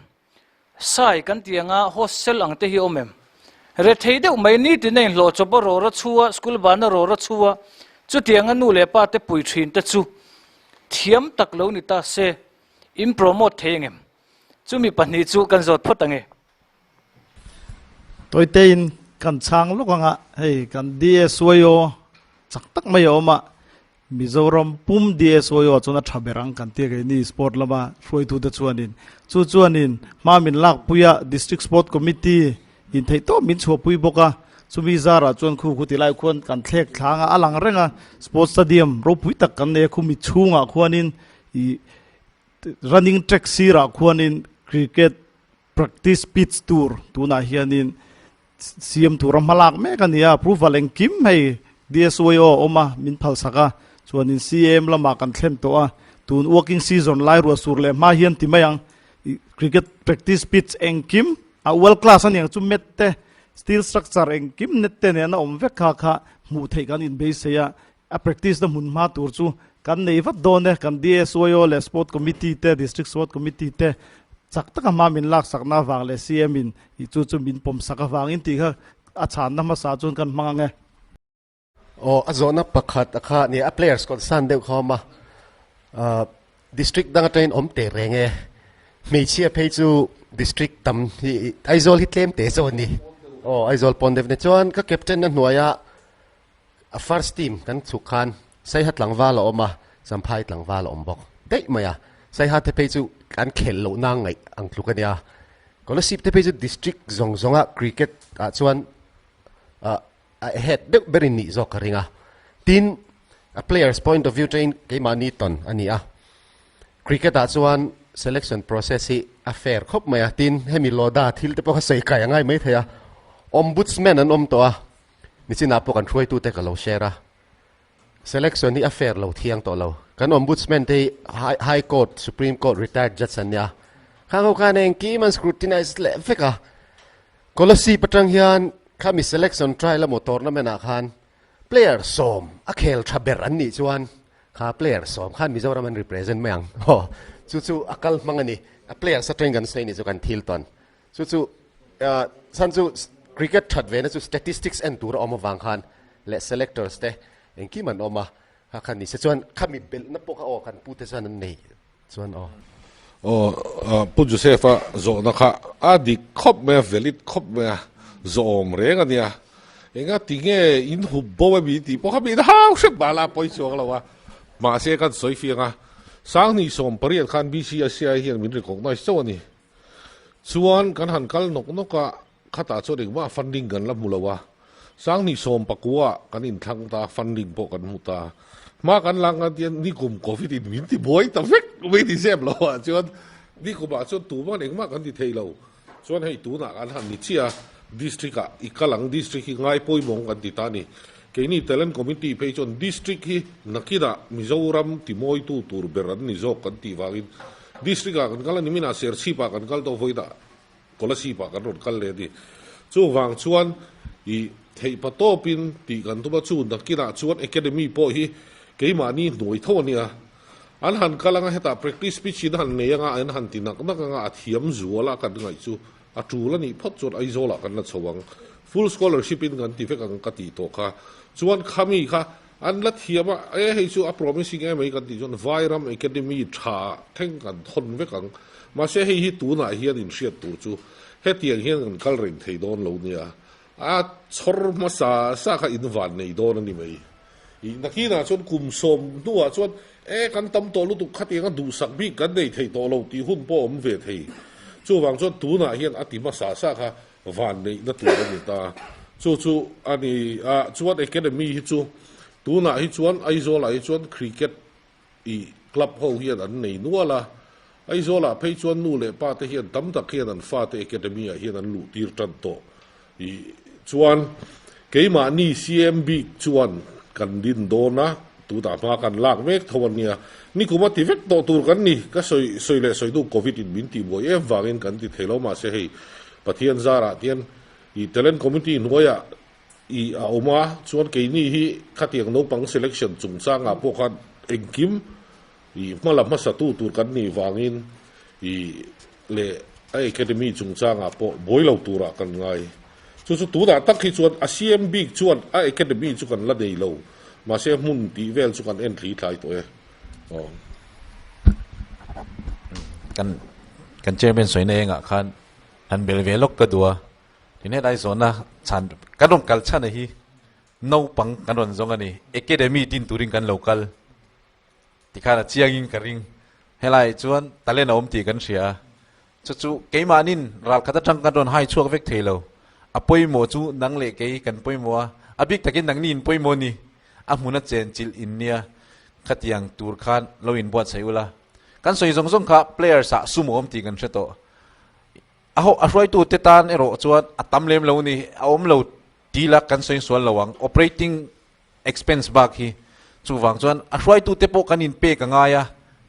Sai kan tih anga hostel ang te hi awm em? Rethei deuh mai nitin a inhlawh chawp a rawra chhu a, school ban a rawra chhu a, chutianga nu leh pa te pui thin te chu thiam tak lo ni ta se, in promote thei angem? Chumi pahnih chu kan zawt phawt ange. Tawitein kan chhang lawk anga hei kan DSYO chak tak mai a awm a, Mizoram pum DSYO ah chuan a tha ber ang kan tia keini sport lama hruaitute chuanin chu chuanin hma min lakpui a District Sport Committee in theih tawp min chhuahpui bawk a, chumi zarah chuan khu khu tilai khuan kan thlek thlang a, a lang reng a Sports Stadium ropui tak kan nei a khumi chhungah khuanin ih running track sirah khuanin cricket Practice pitch tur tunah hianin siam tura hmalak mek a ni a, approval engkim hei DSYO a awm a, min phalsak a, chuanin CAM lamah kan thlen tawh a, tun working season lai ruah sur leh hma hian ti mai ang, cricket practice pitch engkim a world class a niang chu mat te, steel structure engkim net te nen a awm vek kha kha hmuh theih kan inbeisei a, A practice na hmun hma tur chu kan nei vat dawn e, kan DSYO leh Sport Committee te, District Sport Committee te chak taka hma min laksakna avang leh CM in ih chu chu min pawmsak avangin tih kha a chhanna hmasa chuan kan hmang ang e. Aw, a zawhna pakhat a kha nia, a players concern deuh kha awm a, District dang atangin awm teh reng e. Hmeichhia phei chu district tam hi Aizawl hi tlem teh zawh a ni. Aw, Aizawl pawn deuh ni chuan ka captain na hnuaia A first team kan chhuk khan Saiha tlangval a awm a, Champhai tlangval a awm bawk daih mai a. Saiha te phei chu an khelh loh na ngaih ang tluk a nia. Kolasib te phei chu district zawng zawnga cricket ah chuan a head deuh berin nih zawk ka ring a. Tin, a players point of view train keimahni tawn a ni a. Cricket ah chuan selection process hi a fair khawp mai a. Tin, hemi Lodha thil te pawh kha sawi kai a ngai mai thei a. Ombudsman an awm tawh a. Nichinah pawh kan hruaitute ka lo share a, selection hi a fair lo thiang tawh lo. Kan Ombudsman te hi High Court, Supreme Court retired judge an nia. Khang ho khan engkim an scrutinize leh vek a. Kolasib atang hian khami selection trial emaw tournament ah khan player sawm a khel tha ber an nih chuan kha player sawm khan Mizoram an represent mai ang. Aw, chu chu a kal hmang a ni. A players atangin kan sawi nih chu kan thil tawn. Chu chu chhan chu cricket that ve na chu statistics en tur a awm avang khan leh selectors te engkim an awm a, kha khan ni se chuan khami belh na pawh kha aw kan pu te chuan an nei chuan aw. Aw Pu Joseph a zawhna kha a dik khawp mai a, valid khawp mai a, zawhawm reng a nia. Enga tinge in hup bo a mi tih pawh kha mi hau hrep bala pawi chuang lo a. Mahse kan sawi fiang a, Sanghnih 18 khan BCICI hian min recognize chauh a ni. Chuan kan han kal nawk nawk a. Khatah chuan engmah funding kan la hmu lo a, Sanghnih 19 ah kan inthlang ta, funding pawh kan hmu ta. Hma kan la ngan tian nikum Covid in min ti buai ta vek mai ti zep lo ah chuan nikum ah chuan tuman engmah kan ti thei lo. Chuan hei tunah kan han ni chiah a, District ah i kal ang, District hi ngai pawimawng kan ti ta a ni. Keini Talent Committee phei chuan District hi nakinah Mizoram timawitu tur ber an ni zawk kan tih vangin District ah kan kal a ni, minah Serchhip ah kan kal tawh vawiinah Kolasib ah kan rawn kal leh a ni. Chuvang chuan i theihpa tawpin tih kan tum a, chu nakinah chuan Academy pawh hi keimahni hnuai tho a nia. An han kal anga hetah practice pitch in han nei anga an han ti nak nak anga a thiam zual a kan ngaih chu a tul a nih phawt chuan Aizawl ah kan la chho ang. Full scholarship in kan ti vek ang ka tih tawh kha. Chuan khami kha an la thiam a, e hei chu a promising em mai kan tih chuan Vairam Academy tha ah thleng kan thawn vek ang. Mahse hei hi tunah hian inhriat tur chu hetiang hian kan kal reng thei dawn lo nia, a chhawr hmasa sa kha in van nei dawn a ni mai. I nakinah chuan kum sawm hnuah chuan e kan tam tawh lutuk khatianga duhsak bik kan nei thei tawh lo tih hun pawh a awm ve thei. Chuvang chuan tunah hian a ti hmasa sa kha van neihna tur a ni ta. Chu chu a ni a, chuan Academy hi chu tunah hi chuan Aizawlah hi chuan cricket I club ho hian an nei nual a, Aizawlah phei chuan nu leh pa te hian tam tak hian an fate academy ah hian an luh tir tan tawh. I chuan keimahni CM bik chuan kan din dawn a, tunah hma kan lak mek tho a nia. Nikum a ti vek tawh tur kan ni, ka sawi sawi leh sawi duh Covid in min tihbuai em vangin kan ti thei lo mahse hei Pathian zarah tian i Talent Committee hnuaiah I a awm a, chuan keini hi khatiang naupang selection chungchangah pawh khan engkim i hma la hmasatu tur kan nih vangin i leh a academy chungchangah pawh buai lo turah kan ngai. Chu chu tunah tak hi chuan a CM bik chuan a academy chu kan la nei lo, mahse hmun tih vel chu kan en thli thlai tawh e. Aw. Kan kan chairman sawina engah khan han bel ve lawk ka duh a. Tin helai zawhna chhan kan rawn kal chhan a hi naupang kan rawn zawng a ni. Academy din turin kan lo kal tikhan a chiangin ka ring. Helai chuan talent a awm tih kan hria a, chu chu keimahnin ral khat atang kan rawn hai chhuak vek thei lo. A pawimawh chu nang leh kei kan pawimawh a, a bik takin nangni in pawimawh ni. A hmun a chenchilh in nia khatiang tur khan lo inbuatsaih ula. Kan sawi zawng zawng kha players ah sum a awm tih kan hre tawh. A ho a hruaitute tan erawh chuan a tam lem lo ni, a awm lo ti la kan sawi sual lo ang. Operating expense bak hi chuvang chuan a hruaitute pawh kan inpek a ngai a,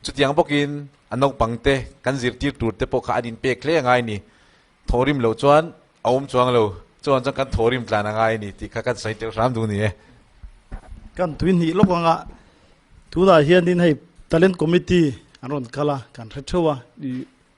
chutiang bawkin a naupangte kan zirtir turte pawh kha an inpek hle a ngai ni. Thawhrim loh chuan a awm chuang lo, chuvang chuan kan thawhrim tlan a ngai a ni tih kha kan sawi tel hram duh ni e. Kan tui hnih lawk anga tunah hianin hei Talent Committee an rawn kal a, kan hre theuh a,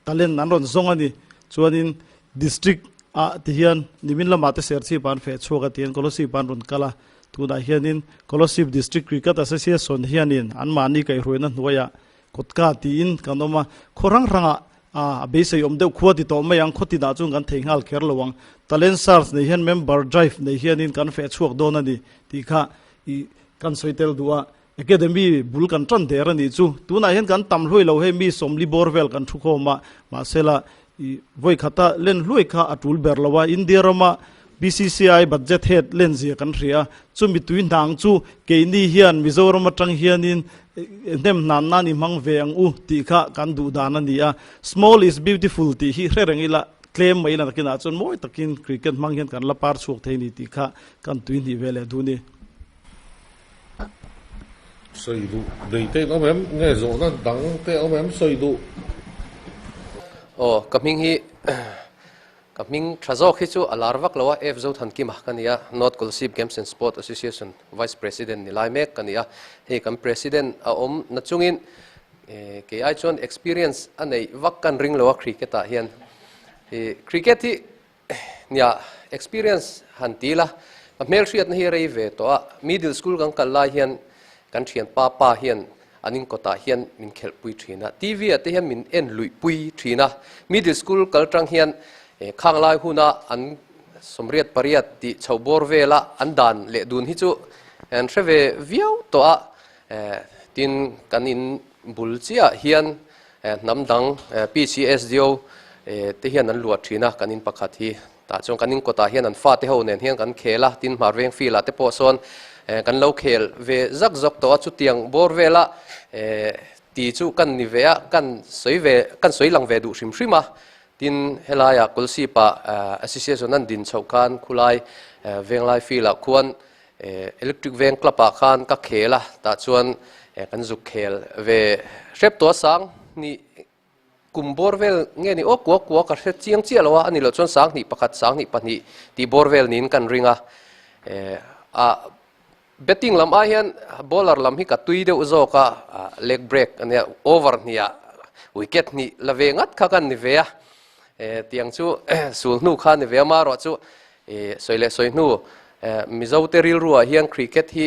Talent an rawn zawng a ni. Chuanin District ah ti hian nimin lamah te Serchhip an feh chhuak a tiin Kolasib an rawn kal a. Tunah hianin Kolasib District Cricket Association hianin anmahni kaihhruaina hnuaiah kawtka tiin kan awm a. Khaw hrang hrangah a beisei awm deuh khua ti tawh mai ang. Khaw tinah chuan kan thei nghal kher lo ang. Talent search nei hian member drive nei hianin kan feh chhuak dawn a ni tih kha i kan sawi tel duh a. Academy bul kan tan der a nih chu. Tunah hian kan tam hluai lo hei mi sawmli bawr vel kan thu khawm a, mahsela i vawi khata len hluai kha a tul ber lo a, India rama BCCI budget head len zia kan hria a, chumi tui hnang chu keini hian Mizoram atang hianin hnem hnan nan i hmang ve ang u tih kha kan duh dan a ni a. Small is beautiful tih hi hre reng ila tlem mai ila nakinah chuan mawi takin cricket hmang hian kan la par chhuak thei ni tih kha kan tui hnih ve leh duh ni. Sawi duh nei te in awm em? Nge zawhna dang te awm em sawi duh? Aw, ka hming hi ka hming tha zawk hi chu a lar vak lo a, F Zothankima ka ni a, North Kolasib Games and Sport Association Vice President ni lai mek ka ni a, hei kan President a awm na chungin kei ai chuan experience a neih vak kan ring lo a cricket ah hian. Cricket hi Nia, experience han ti la, ka hmelhriatna hi rei ve tawh a, middle school kan kal lai hian kan thianpa pa hian an inkawtah hian min khelhpui thin a, TV ah te hian min en luihpui thin a, middle school kal tang hian khang lai huna an sawmriat pariat tih chho bawr vela an dan leh dun hi chu an hre ve viau tawh a, tin kan in bul chiah hian Hnam dang PCSDO te hian an luah thin a, kan in pakhat hi. Tah chuan kan inkawtah hian an fate ho nen hian kan khel a, tin hmar veng field ah te pawh sawn kan lo khel ve zak zawk tawh a, chutiang bawr vela ti chu kan ni ve a, kan sawi ve kan sawi lang ve duh hrim hrim a. Tin helaiah Kolsip-ah Association an din chhoh khan khulai Venglai field ah khuan Electric Veng Club ah khan ka khel a, tah chuan kan zuk khel ve hrep tawh a sang hnih Kum bawr vel nge ni aw kua kua ka hre chiang chiah lo a, a ni loh chuan 2001, 2002 tih bawr vel niin kan ring a. A batting lam ai hian bowler lam hi ka tui deuh zawk a, leg break a nia over hniah wicket hnih la ve ngat kha kan ni ve a. Tiang chu sul hnu kha ni ve a, marawh chu sawi leh sawi hnu Mizote rilruah hian cricket hi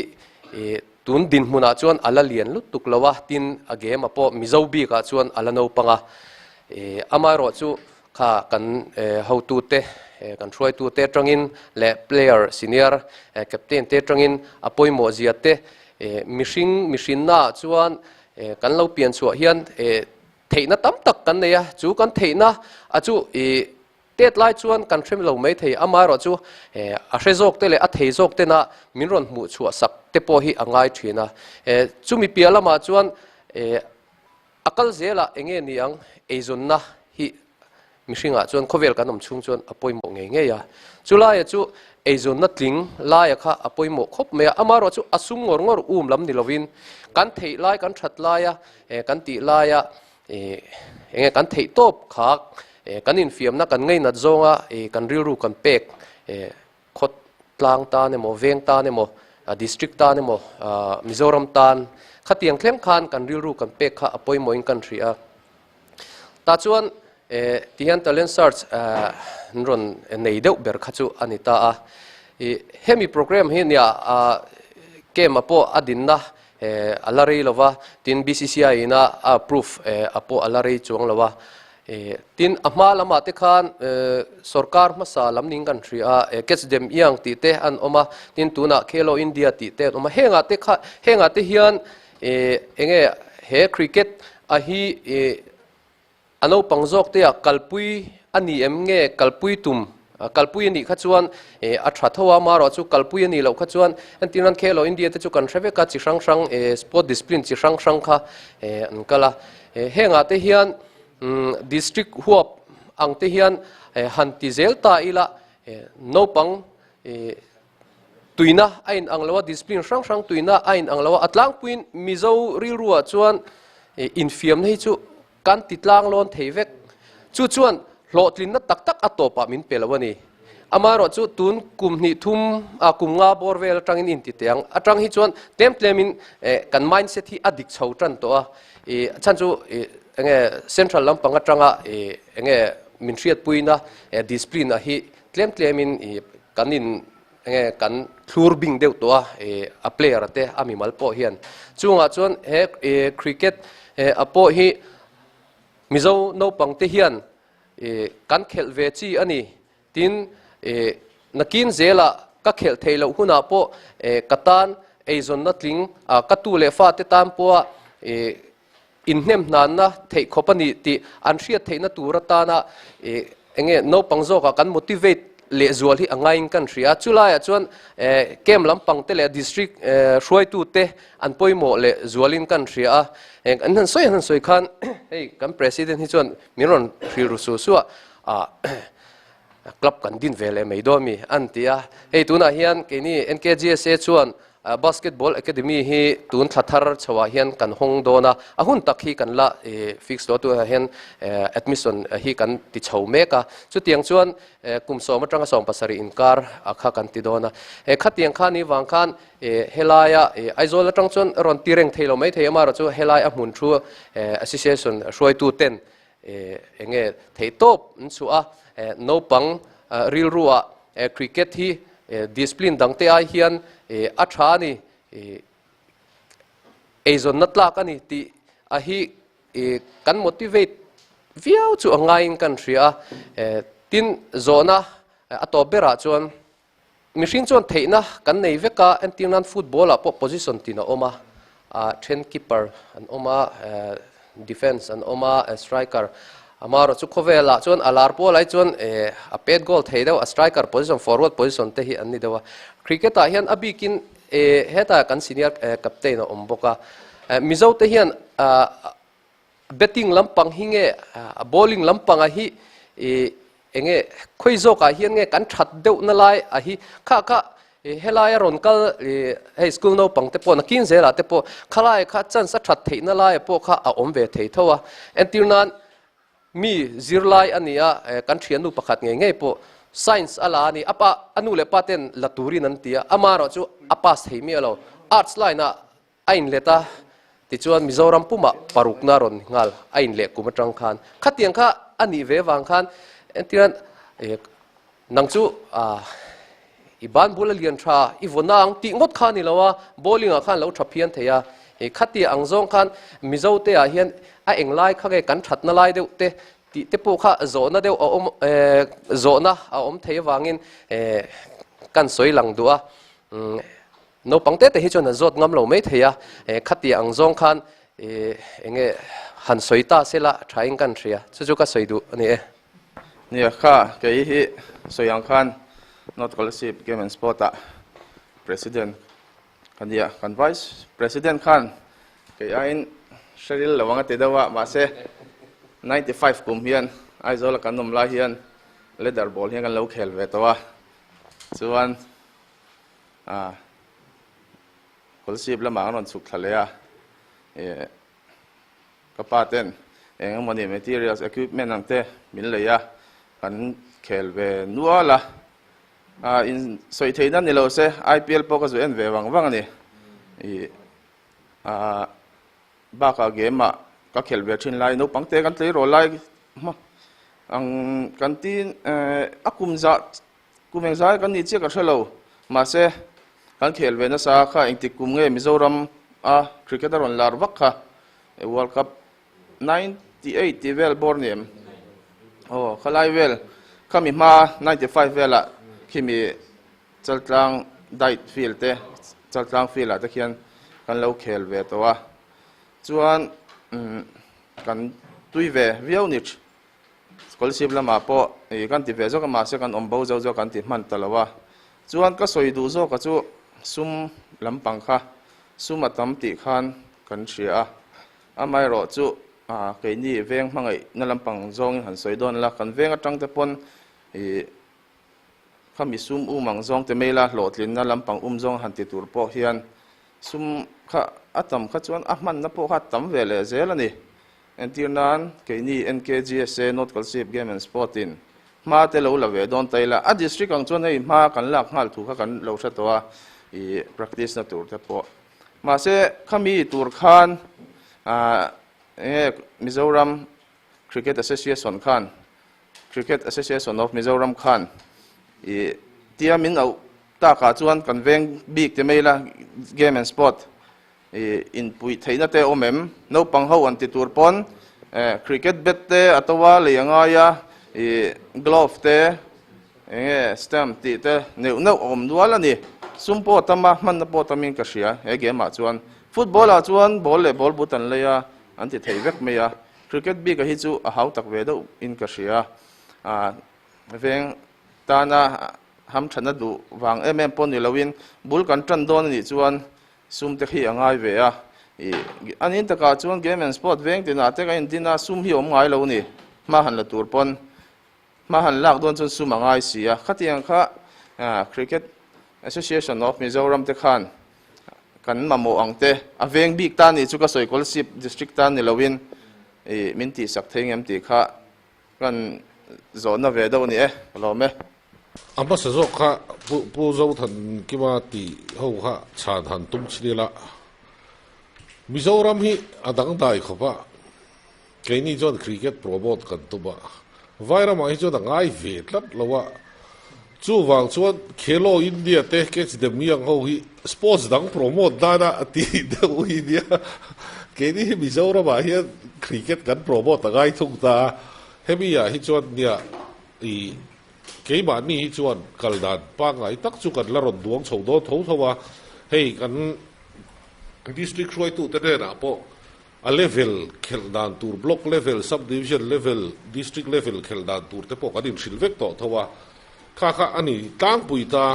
Tun dinhmunah chuan a la lian lutuk lo a, tin a game a pawh Mizo bikah chuan a la naupang a. Amaherawh chu kha kan hotute, kan hruaitute atangin leh player senior captain te atangin a pawimawh zia te mihring mihrinnaah chuan kan lo pian chhuah hian theihna tam tak kan nei a, chu kan theihna a chu Tet lai chuan kan hrem lo mai thei, amaherawh chu a hre zawk te leh a thei zawk tena min rawn hmuh chhuah sak te pawh hi a ngai thin a. Chumi piah lamah chuan a kal zelah eng nge ni ang, eizawnna hi mihringah chuan khawvel kan awm chhung chuan a pawimawh ngei ngei a. Chulaia chu eizawnna tling laia kha a pawimawh khawp mai a, amaherawh chu a sum ngawr ngawr um lam ni lovin kan theih lai kan that laia kan tih laia Eng nge kan theih tawp kha kan infiamna kan ngainat zawnga kan rilru kan pek khawt tlang tan emaw veng tan emaw district tan emaw Mizoram tan khatiang thleng khan kan rilru kan pek kha a pawimawhin kan hria a. Tah chuan tihian talent search an rawn nei deuh ber kha chu a ni ta a. Hemi program hi nia camp-a pawh a dinna A la rei lo va, tin BCCI ina a approve a pawh a la rei chuang lo a. Tin, a hma lamah te khan sorkar hmasa lam ning kan hria a, Catch Them Young tih te an awm a, tin tunah Khelo India tih te an awm a. Hengah te kha, hengah te hian eng nge he cricket a hi A naupang zawk te ah kalpui a ni em nge kalpui tum kalpui a nih kha chuan a tha tho a, marawh chu kalpui a nih loh kha chuan entir nan Khelo India te chu kan hre vek a, chi hrang hrang sport discipline chi hrang hrang kha an kal a. Hengah te hian district huap ang te hian han ti zel ta ila naupang tuina a in ang lo a, discipline hrang hrang tuina a in ang lo a, a tlangpuiin Mizo rilruah chuan infiamna hi chu Kan ti tlang lawn thei vek. Chu chuan hlawhtlinna tak tak a tawpah min pe lo a ni. Amaherawh chu tun kum hnih thum a kum nga bawr vel atangin inti teh ang. Atang hi chuan tlem tlemin kan mindset hi a dik chho tan tawh a. I chhan chu enge central lampang atanga enge min hriatpuina discipline a hi tlem tlemin kan in enge kan thlur bing deuh tawh a a player te a mimal pawh hian chungah chuan he cricket a pawh hi Mizo naupang te hian kan khelh ve chi a ni tin nakin zela ka khelh theih loh hunah pawh ka tan eizawnna tling ka tu leh fa te tan pawha inhnem hnanna theih khawp a ni tih an hriat theihna tur atana eng nge naupang zawkah kan motivate lehzual hi a ngaiin kan hria a. Chulaiah chuan camp lampang te leh district hruaitute an pawimawh lehzualin kan hria a. An han sawi an han sawi khan hei kan president hi chuan min rawn hrilh ru su su a, club kan din ve leh mai dawn mi an ti a. Hei tunah hian keini NKGSA chuan Basketball Academy hi tun thla thar chhoah hian kan hawng dawn a, a hun tak hi kan la fix lo a, tunah hian admission hi kan ti chho mek a, chutiang chuan kum sawm atanga 70 inkar kha kan ti dawn a. Khatiang kha ni vang khan helaia Aizawl atang chuan rawn ti reng thei lo mai thei amaherawh chu helai a hmun thu association hruaitu ten eng nge theihtawp an chhuah a, naupang rilruah cricket hi discipline dangte ai hian a tha a ni, eizawnna tlak a ni tih a hi kan motivate viau chu a ngaiin kan hria a, tin zawhna a tawp berah chuan Mihring chuan theihna kan nei vek a, entir nan football ah pawh position tin a awm a, then keeper an awm a, defence an awm a, striker. Amaherawh chu khawvelah chuan a lar pawl ai chuan a pet goal thei deuh, a striker position, forward position te hi an ni deuh a. Cricket ah hian a bikin hetah kan senior captain a awm bawk a. Mizo te hian batting lampang hi nge bowling lampanga hi enge khawi zawkah hian nge kan that deuh na lai a hi kha kha helai a rawn kal hei school naupang te pawh nakin zelah te pawh khalai kha chance a that theih na lai pawh kha a awm ve thei tho a entir nan mi zirlai a ni a kan thiannu pakhat ngei ngei pawh science a la a ni a pa a nu leh pa ten la turin an ti a amaherawh chu a pass thei miah lo arts line ah A inlet a, tichuan Mizoram pumah parukna rawn ni nghal a inleh kum atang khan. Khatiang kha a nih ve vang khan entirhan nang chu i ban bul a lian tha, i vaw nang tih ngawt kha a ni lo a, bowling ah khan lo tha phian thei a. Khatia ang zawng khan Mizo te ah hian a englai kha nge kan thatna lai deuh te tih te pawh kha zawhna deuh a awm zawhna a awm thei avangin kan sawi lang duh a. Naupang tete hi chuan an zawt ngam lo mai thei a, khatia ang zawng khan eng nge han sawi ta se la tha in kan hria, chu chu ka sawi duh a ni e. Nia kha kei hi sawi ang khan North Kolasib Game and Sport ah President ka nia, kan Vice President khan kei aiin hre ril lo ang a ti deuh a, mahse 95 kum hian Aizawl a kan awm lai hian leather ball hian kan lo khel ve tawh a, chuan A Kawlsip lamah an rawn chhuk thla leh a, ih ka pa ten eng emawni materials equipment ang te min lei a, kan khel ve nual a, a in sawi theihna ni lo se IPL pawh ka zu en ve vang vang a ni, ih a bakah game ah ka khel ve thin lai naupang te kan tleirawl lai hma ang kan tin a kum zah Kum engzai kan nih chiah ka hre lo, mahse kan khel ve nasa kha engtik kum nge Mizoram a cricket a rawn lar vak kha World Cup 98 tih vel bawr ni em? Aw khalai vel khami hma 95 velah khimi Chaltlang Diet Field te Chaltlang Field ah te khian kan lo khel ve tawh a, chuan kan tui ve viau ni. Scholarship lamah pawh ih kan ti ve zawk a mahse kan awm bo zo zawk kan ti hman ta lo a, chuan ka sawi duh zawka chu sum lampang kha sum a tam tih khan kan hria a, amaherawh chu ah keini veng hmangaihna lampang zawngin han sawi dawn la kan veng atang te pawn ih khami sum um ang zawng te mai la hlawhtlinna lampang um zawng han ti tur pawh hian sum kha a tam kha chuan a hmanna pawh kha a tam ve leh zel a ni. Entir nan, keini NKGSA, North Kolasib Game and Sport in hma te lo la ve dawn ta ila, a district ang chuan hei hma kan lak nghal thu kha kan lo hre tawh a, ih practice na tur te pawh. Mahse, khami tur khan ah enge Mizoram Cricket Association khan, Cricket Association of Mizoram khan ih tia min auh takah chuan kan veng bik te mai ila Game and Sport I inpuih theihna te awm em? Naupang ho an ti tur pawn cricket bat te a to a lei a ngai a, i glove te eng nge stamp tih te neuh neuh a awm nual a ni. Sum pawh a tam a, hmanna pawh a tamin ka hria he game ah chuan. Football ah chuan ball leh ball but an lei a, an ti thei vek mai a. Cricket bik a hi chu a hau tak ve deuh in ka hria. Veng tana hamthatna duh vang em em pawh ni loin bul kan tan dawn a nih chuan Sum te khi a ngai ve a, ih a nin takah chuan game and sport veng tinah te ka indin a, sum hi a awm ngai lo ni, hma han la tur pawn hma han lak dawn chuan sum a ngai si a, khatiang kha Cricket Association of Mizoram te khan kan mamawh ang te, a veng bik ta nih chu ka sawi Kolasib District tan ni loin ih min tihsak thei ngem tih kha Kan zawhna ve deuh a ni e, ka lawm e. A hmasa zawk kha Pu Pu Zothankima tih ho kha chhan han tum chin ila, Mizoram hi a dangdai khawp a, keini chuan cricket promote kan tum a, Vairamah hi chuan a ngai ve tlat lo a, chuvang chuan Khelo India te Catch them Young ho hi sports dang promote nana a tih deuh hi nia, keini hi Mizoramah hian cricket kan promote a ngai thung ta a, hemi ah hi chuan nia ih keimahni hi chuan kal dan pangngai tak chu kan la rawn duang chho dawn tho tho a, hei kan district hruaitute hnenah pawh. A level khelh dan tur block level, sub division level, district level khelh dan tur te pawh kan inhrilh vek tawh tho a, kha kha a ni tlangpui ta.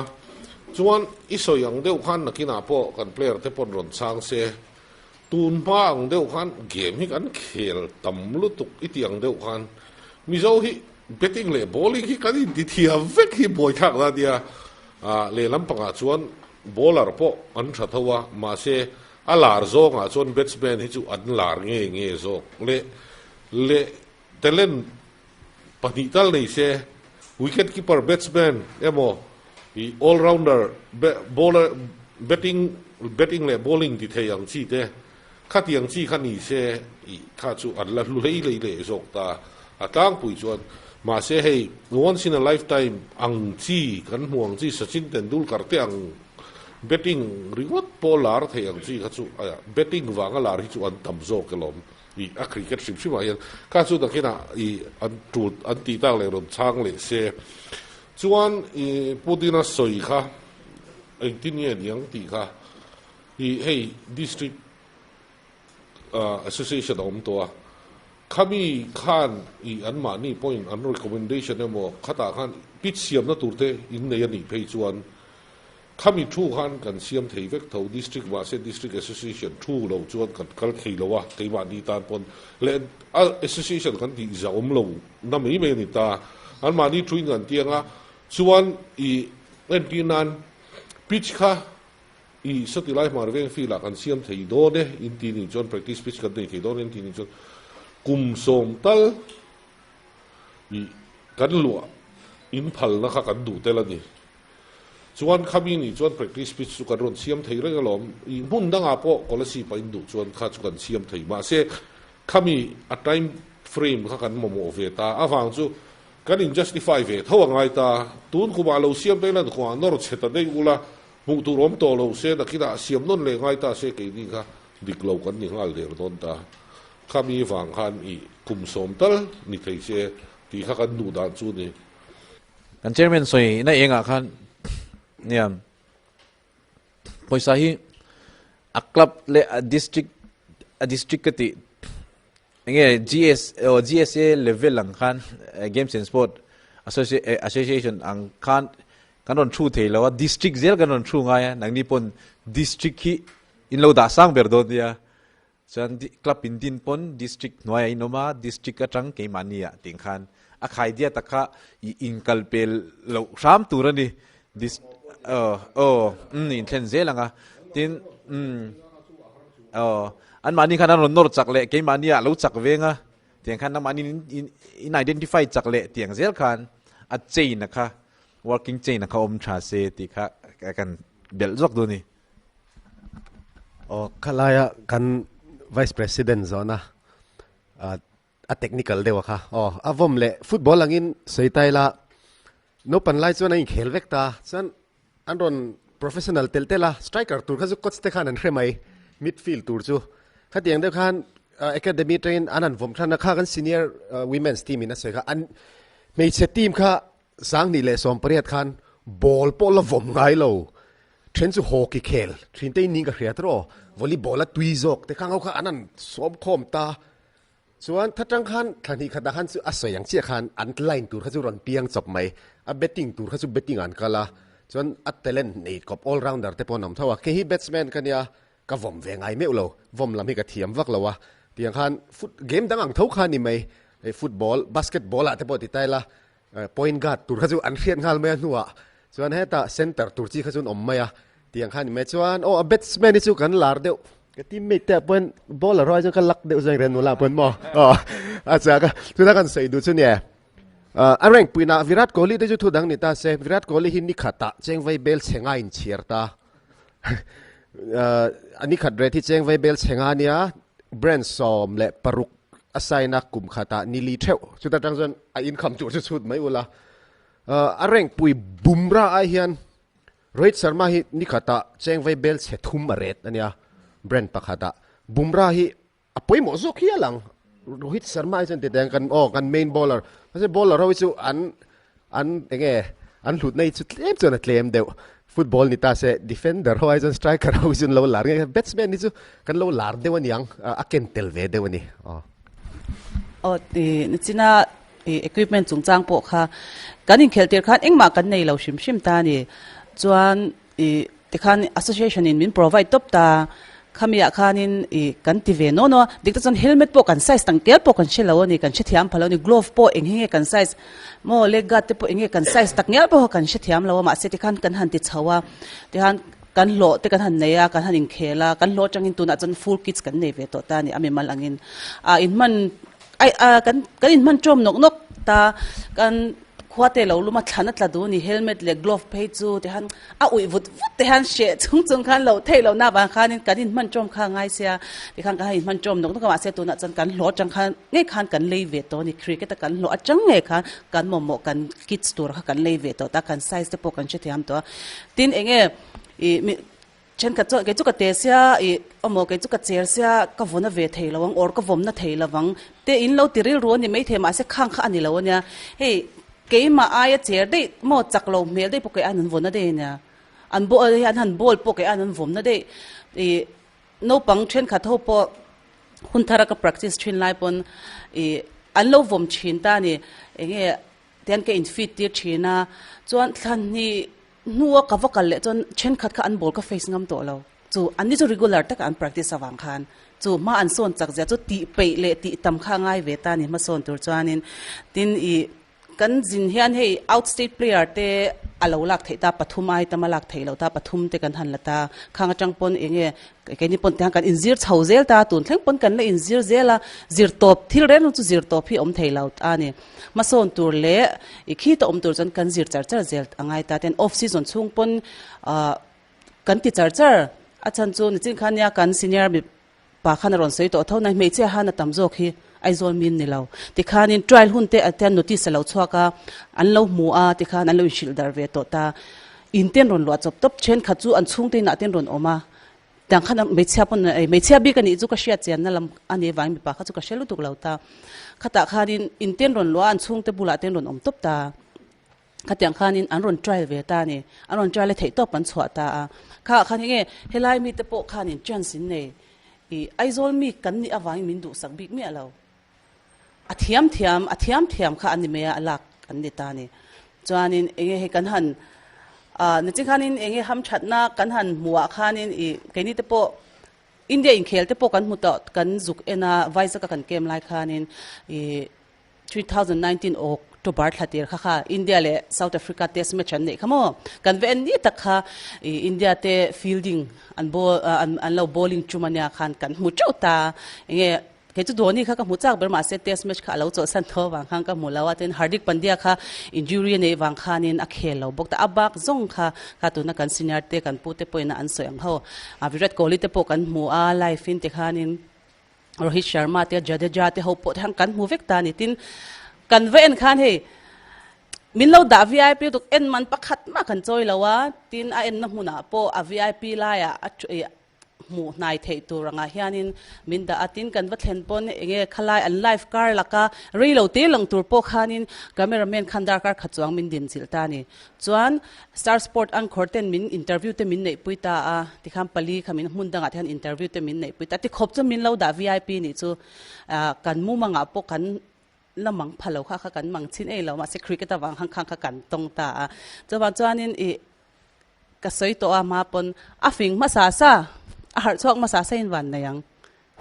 Chuan i sawi ang deuh khan nakinah pawh kan player te pawn rawn chang se, tun hma ang deuh khan game hi kan khel tam lutuk i tih ang deuh khan Mizo hi batting leh bowling hi kan intithiam vek hi buaithlak na nia. Lehlam pangah chuan bowler pawh an tha tho a, mahse A lar zawngah chuan batsman hi chu an lar nge nge zawk le leh talent pahnih tal nei se wicket keeper batsman emaw ih all rounder bowler batting batting leh bowling ti thei ang chi te khatiang chi kha ni se ih kha chu an la hlu hlei hlei leh zawk ta a tlangpui chuan mahse hei once in a lifetime ang chi kan hmu ang chi Sachin Tendulkar te ang Betting ringawt pawh lar thei ang chi kha chu betting vanga lar hi chu an tam zawk e lawm i a cricket hrim hrim ah hian kha chu nakinah i an tul an tih tak leh rawn chhang leh se chuan i Putin a sawi kha engtin nge niang tih kha i hei district association a awm tawh a khami khan i anmahni pawhin an recommendation emaw khatah khan pitch siamna tur te in nei a nih phei chuan Khami thu khan kan siam thei vek tho, District mahse District Association thu lo chuan kan kal thei lo a, keimahni tan pawn leh Association kan tih za awm lo na mai mai a ni ta. Anmahni thuin kan tiang a, chuan i entir nan pitch kha i sawti lai hmar veng field ah kan siam thei dawn e inti nih chuan practice pitch kan nei thei dawn e inti nih chuan kum sawm tal i kan luah in phalna kha kan duh tel a ni. Chuan khami nih chuan practice pitch chu kan rawn siam thei reng alawm. Ih hmun dangah pawh Kolasib a induh chuan kha chu kan siam thei. Mahse khami a time frame kha kan mamawh ve ta. Avang chu kan in justify ve tho a ngai ta. Tun kumah lo siam ta ila khuangah nawr chhe ta daih ula hmuh tur awm tawh lo se nakinah siam nawn leh ngai ta se keini kha dik lo kan ni nghal der dawn ta. Khami vang khan ih kum sawm tal ni thei se tih kha kan duh dan chu ni. Kan chairman sawi na engah khan nia pawisa hi a club leh a district a district ka tih enge GS oh GSA level ang khan games and sport association ang khan kan rawn thu thei lo a district zel kan rawn thu ngai a nangni pawn district hi in lo dah sang ber dawn nia. Chuan club in din pawn district hnuaiah in awm a, district atang keimahni ah tih khan a khai diat a kha i inkal pel loh hram tur a ni. Dis aw aw umm in thlen zel ang a, tin umm aw anmahni khan an rawn nawr chak leh keimahni ah lo chak veng a, tiang khan nangmahni in in identify chak leh tiang zel khan a chain a kha working chain a kha awm tha se tih kha kan belh zawk duh a ni. Aw khalaia kan vice president zawhna a technical deuh a kha aw a vawm leh football angin sawi ta ila naupang lai chuan a inkhel vek ta chuan an rawn professional tel tel a striker tur kha chu coach te khan an hre mai midfield tur chu khatiang deuh khan academy atangin an han vawm than a kha kan senior women's team in a sawi kha an hmeichhe team kha 2018 khan ball pawh la vawm ngai lo. Then chu hockey khel thin te in ning ka hria tawh aw. Volleyball a tui zawk te khang ho kha an han sawm khawm ta. Chuan thatang khan thla hnih khatah khan chu a sawi ang chiah khan an line tur kha chu rawn piang chawp mai. A batting tur kha chu batting ah an kal a. Chuan a talent nei kawp all rounder te pawh an awm tho a. Kei hi batsman ka nia ka vawm ve ngai meuh lo. Vawm lam hi ka thiam vak lo a. Tiang khan foot game dang ang tho kha a ni mai. Hei football, basketball ah te pawh ti ta ila Point guard tur kha chu an hriat nghal mai a hnuah chuan hetah center tur chi kha chu an awm mai a tiang khan mai chuan aw a batsman hi chu kan lar deuh ka teammate te ah pawhin bowler ho ai chuan ka luck deuh zawng reng nula pawhin maw aw a chak a chutah kan sawi duh chu nia a rank puinah Virat Kohli te chu thu dang ni ta se Virat Kohli hi ni khatah chengvai bel chhe nga inchhiar ta a ni khat rate hi chengvai bel chhe nga nia brand 16 A sign a kum khatah ni li theuh chuta tang chuan a income tur chu chhut mai ula. A rank pui Bumrah ai hian Rohit Sharma hi ni khatah cheng vai bel chhe thum a ret a nia brand pakhatah. Bumrah hi a pawimawh zawk hial ang Rohit Sharma ai chuan titeng kan aw kan main bowler mahse bowler ho hi chu an an enge an hlutna hi chu tlem chuan a tlem deuh. Football ni ta se defender ho ai chuan striker ho hi chu an lo lar nge batsman hi chu kan lo lar deuh a niang a ken tel ve deuh a ni aw. Aw ti nichina i equipment chungchang pawh kha kan inkhelh tir khan engmah kan nei lo hrim hrim ta a ni. Chuan i tikhan association in min provide tawp ta khami ah khanin i kan ti ve naw naw a, dik tak chuan helmet pawh kan size tang tel pawh kan hre lo a ni, kan hrethiam pha lo a ni, glove pawh eng hi nge kan size maw leg guard te pawh eng nge kan size tak ngial pawh kha kan hrethiam lo a mahse tikhan kan han ti chho a tikhan kan hlawh te kan han nei a kan han inkhel a kan hlawh atangin tunah chuan full kits kan nei ve tawh ta a ni a mimal angin ah inhman Ai a kan kan inhman ṭawm nawk nawk ta, kan khua te lo lum a thlan a tla duh a ni, helmet leh glove phei chu ti khan a uih vut vut te hian hreh chung chung khan loh theih loh na avang khanin kan inhman ṭawm kha a ngai sia, ti khan kan han inhman ṭawm nawk nawk a mahse tunah chuan kan hlawh aṭang khan ngei khan kan lei ve tawh a ni, cricket a kan hlawh aṭang ngei khan kan mamawh kan kits tur kha kan lei ve tawh ta, kan size te pawh kan hrethiam tawh a, tin eng nge ih mi. Thenkhat chuan, Kei chu ka te sia, ih, awmaw, kei chu ka cher sia, ka vawna ve thei lo ang or ka vawmna thei lo vang te in lo ti rilru a ni maithei mahse khang kha a ni lo a nia. Hei, keimah aia cher daih maw chak lo hmel daih pawh kei aiin an vawna daih a nia. An ball hi an han ball pawh kei aiin an vawmna daih. Ih, naupang thenkhat ho pawh hun thara ka practice thin lai pawn, ih, an lo vawm thin ta a ni. Enge Tian ka infeed tir thin a, chuan thlan hnih hnua ka va kal leh chuan thenkhat kha an ball ka face ngam tawh lo. Chu an ni chu regular taka an practice avang khan chu hma an sawn chak zia chu tih peih leh tih tam kha a ngai ve ta a ni hmasawn tur chuanin. Tin ih kan zin hian hei out state player te a lo lak theih ta pathum ai tam a lak theih loh ta pathum te kan han la ta khang atang pawn eng nge Keini pawn tiang kan inzir chho zel ta, tun thleng pawn kan la inzir zel a, zir tawp thil reng reng chu zir tawp hi a awm thei lo a ni. Hmasawn tur leh i khita awm tur chuan kan zir char char zel a ngai ta. Tin, off season chhung pawn ah kan ti char char a chhan chu nichin khan nia kan senior mi pa khan a rawn sawi tawh tho na, hmeichhia han a tam zawk hi Aizawl min ni lo. Tikhanin trial hun te atian notice a lo chhuak a, an lo hmu a tikhan an lo inhrilh darh ve tawh ta. In ten rawn luah chawp tawp, thenkhat chu an chhungte inah ten rawn awm a, Tiang khan hmeichhia pawn hmeichhia bik a nih chu ka hriat chianna lam a nih avangin mipa kha chu ka hre lutuk lo ta. Khatah khanin in ten rawn luah a, an chhungte bulah ten rawn awm tawp ta. Khatiang khanin an rawn trial ve ta a ni. An rawn trial a theih tawp an chhuah ta a. Kha khan enge helai mite pawh khanin chance in nei. Ih Aizawl mi kan nih avangin min duhsak bik miah lo. A thiam thiam, a thiam thiam kha an ni mai a, a lak an ni ta a ni. Chuanin enge hei kan han ah niching khanin enge hamthatna kan han hmuh ah khanin ih keini te pawh India inkhel te pawh kan hmu tawh kan zuk en a Vizag a kan kem lai khanin ih 2019 October thla tir kha kha India leh South Africa test match an neih kha maw kan va en ni tak kha ih India te fielding an ball an an lo bowling tum ania khan kan hmu teuh ta enge Kei chu Dhoni kha ka hmu chak ber mahse test match kha a lo chawlhsan tho avang khan ka hmu lo a, tin Hardik Pandya kha injury a neih vang khanin a khel lo bawk ta, a bak zawng kha kha tuna kan senior te kan pu te pawhin an sawi ang ho a, Virat Kohli te pawh kan hmu a live in tikhanin Rohit Sharma te Jadeja te ho pawh te khan kan hmu vek ta a ni, tin kan va en khan hei min lo dah vip tuk en man pakhat mah kan chawi lo a, tin a enna hmunah pawh a vip laiah a hmuh hnai theih tur angah hianin min dah a, tin kan va thlen pawn enge khalai an live kar laka rei lo te lang tur pawh khanin camera man khan darkar khat chuang min din chilh ta a ni. Chuan Star Sport anchor ten min interview te min neihpui ta a, tikhan pali kha min hmun dangah te hian interview te min neihpui ta a, tikhawp chu min lo dah vip nih chu kan mumangah pawh kan la mang pha lo kha kha kan mang chin ei lo mahse cricket avang khan kha kan tawng ta a, chuvang chuanin ih Ka sawi tawh a hma pawn a fing hmasa sa, a harh chhuak hmasa sa in van nei ang.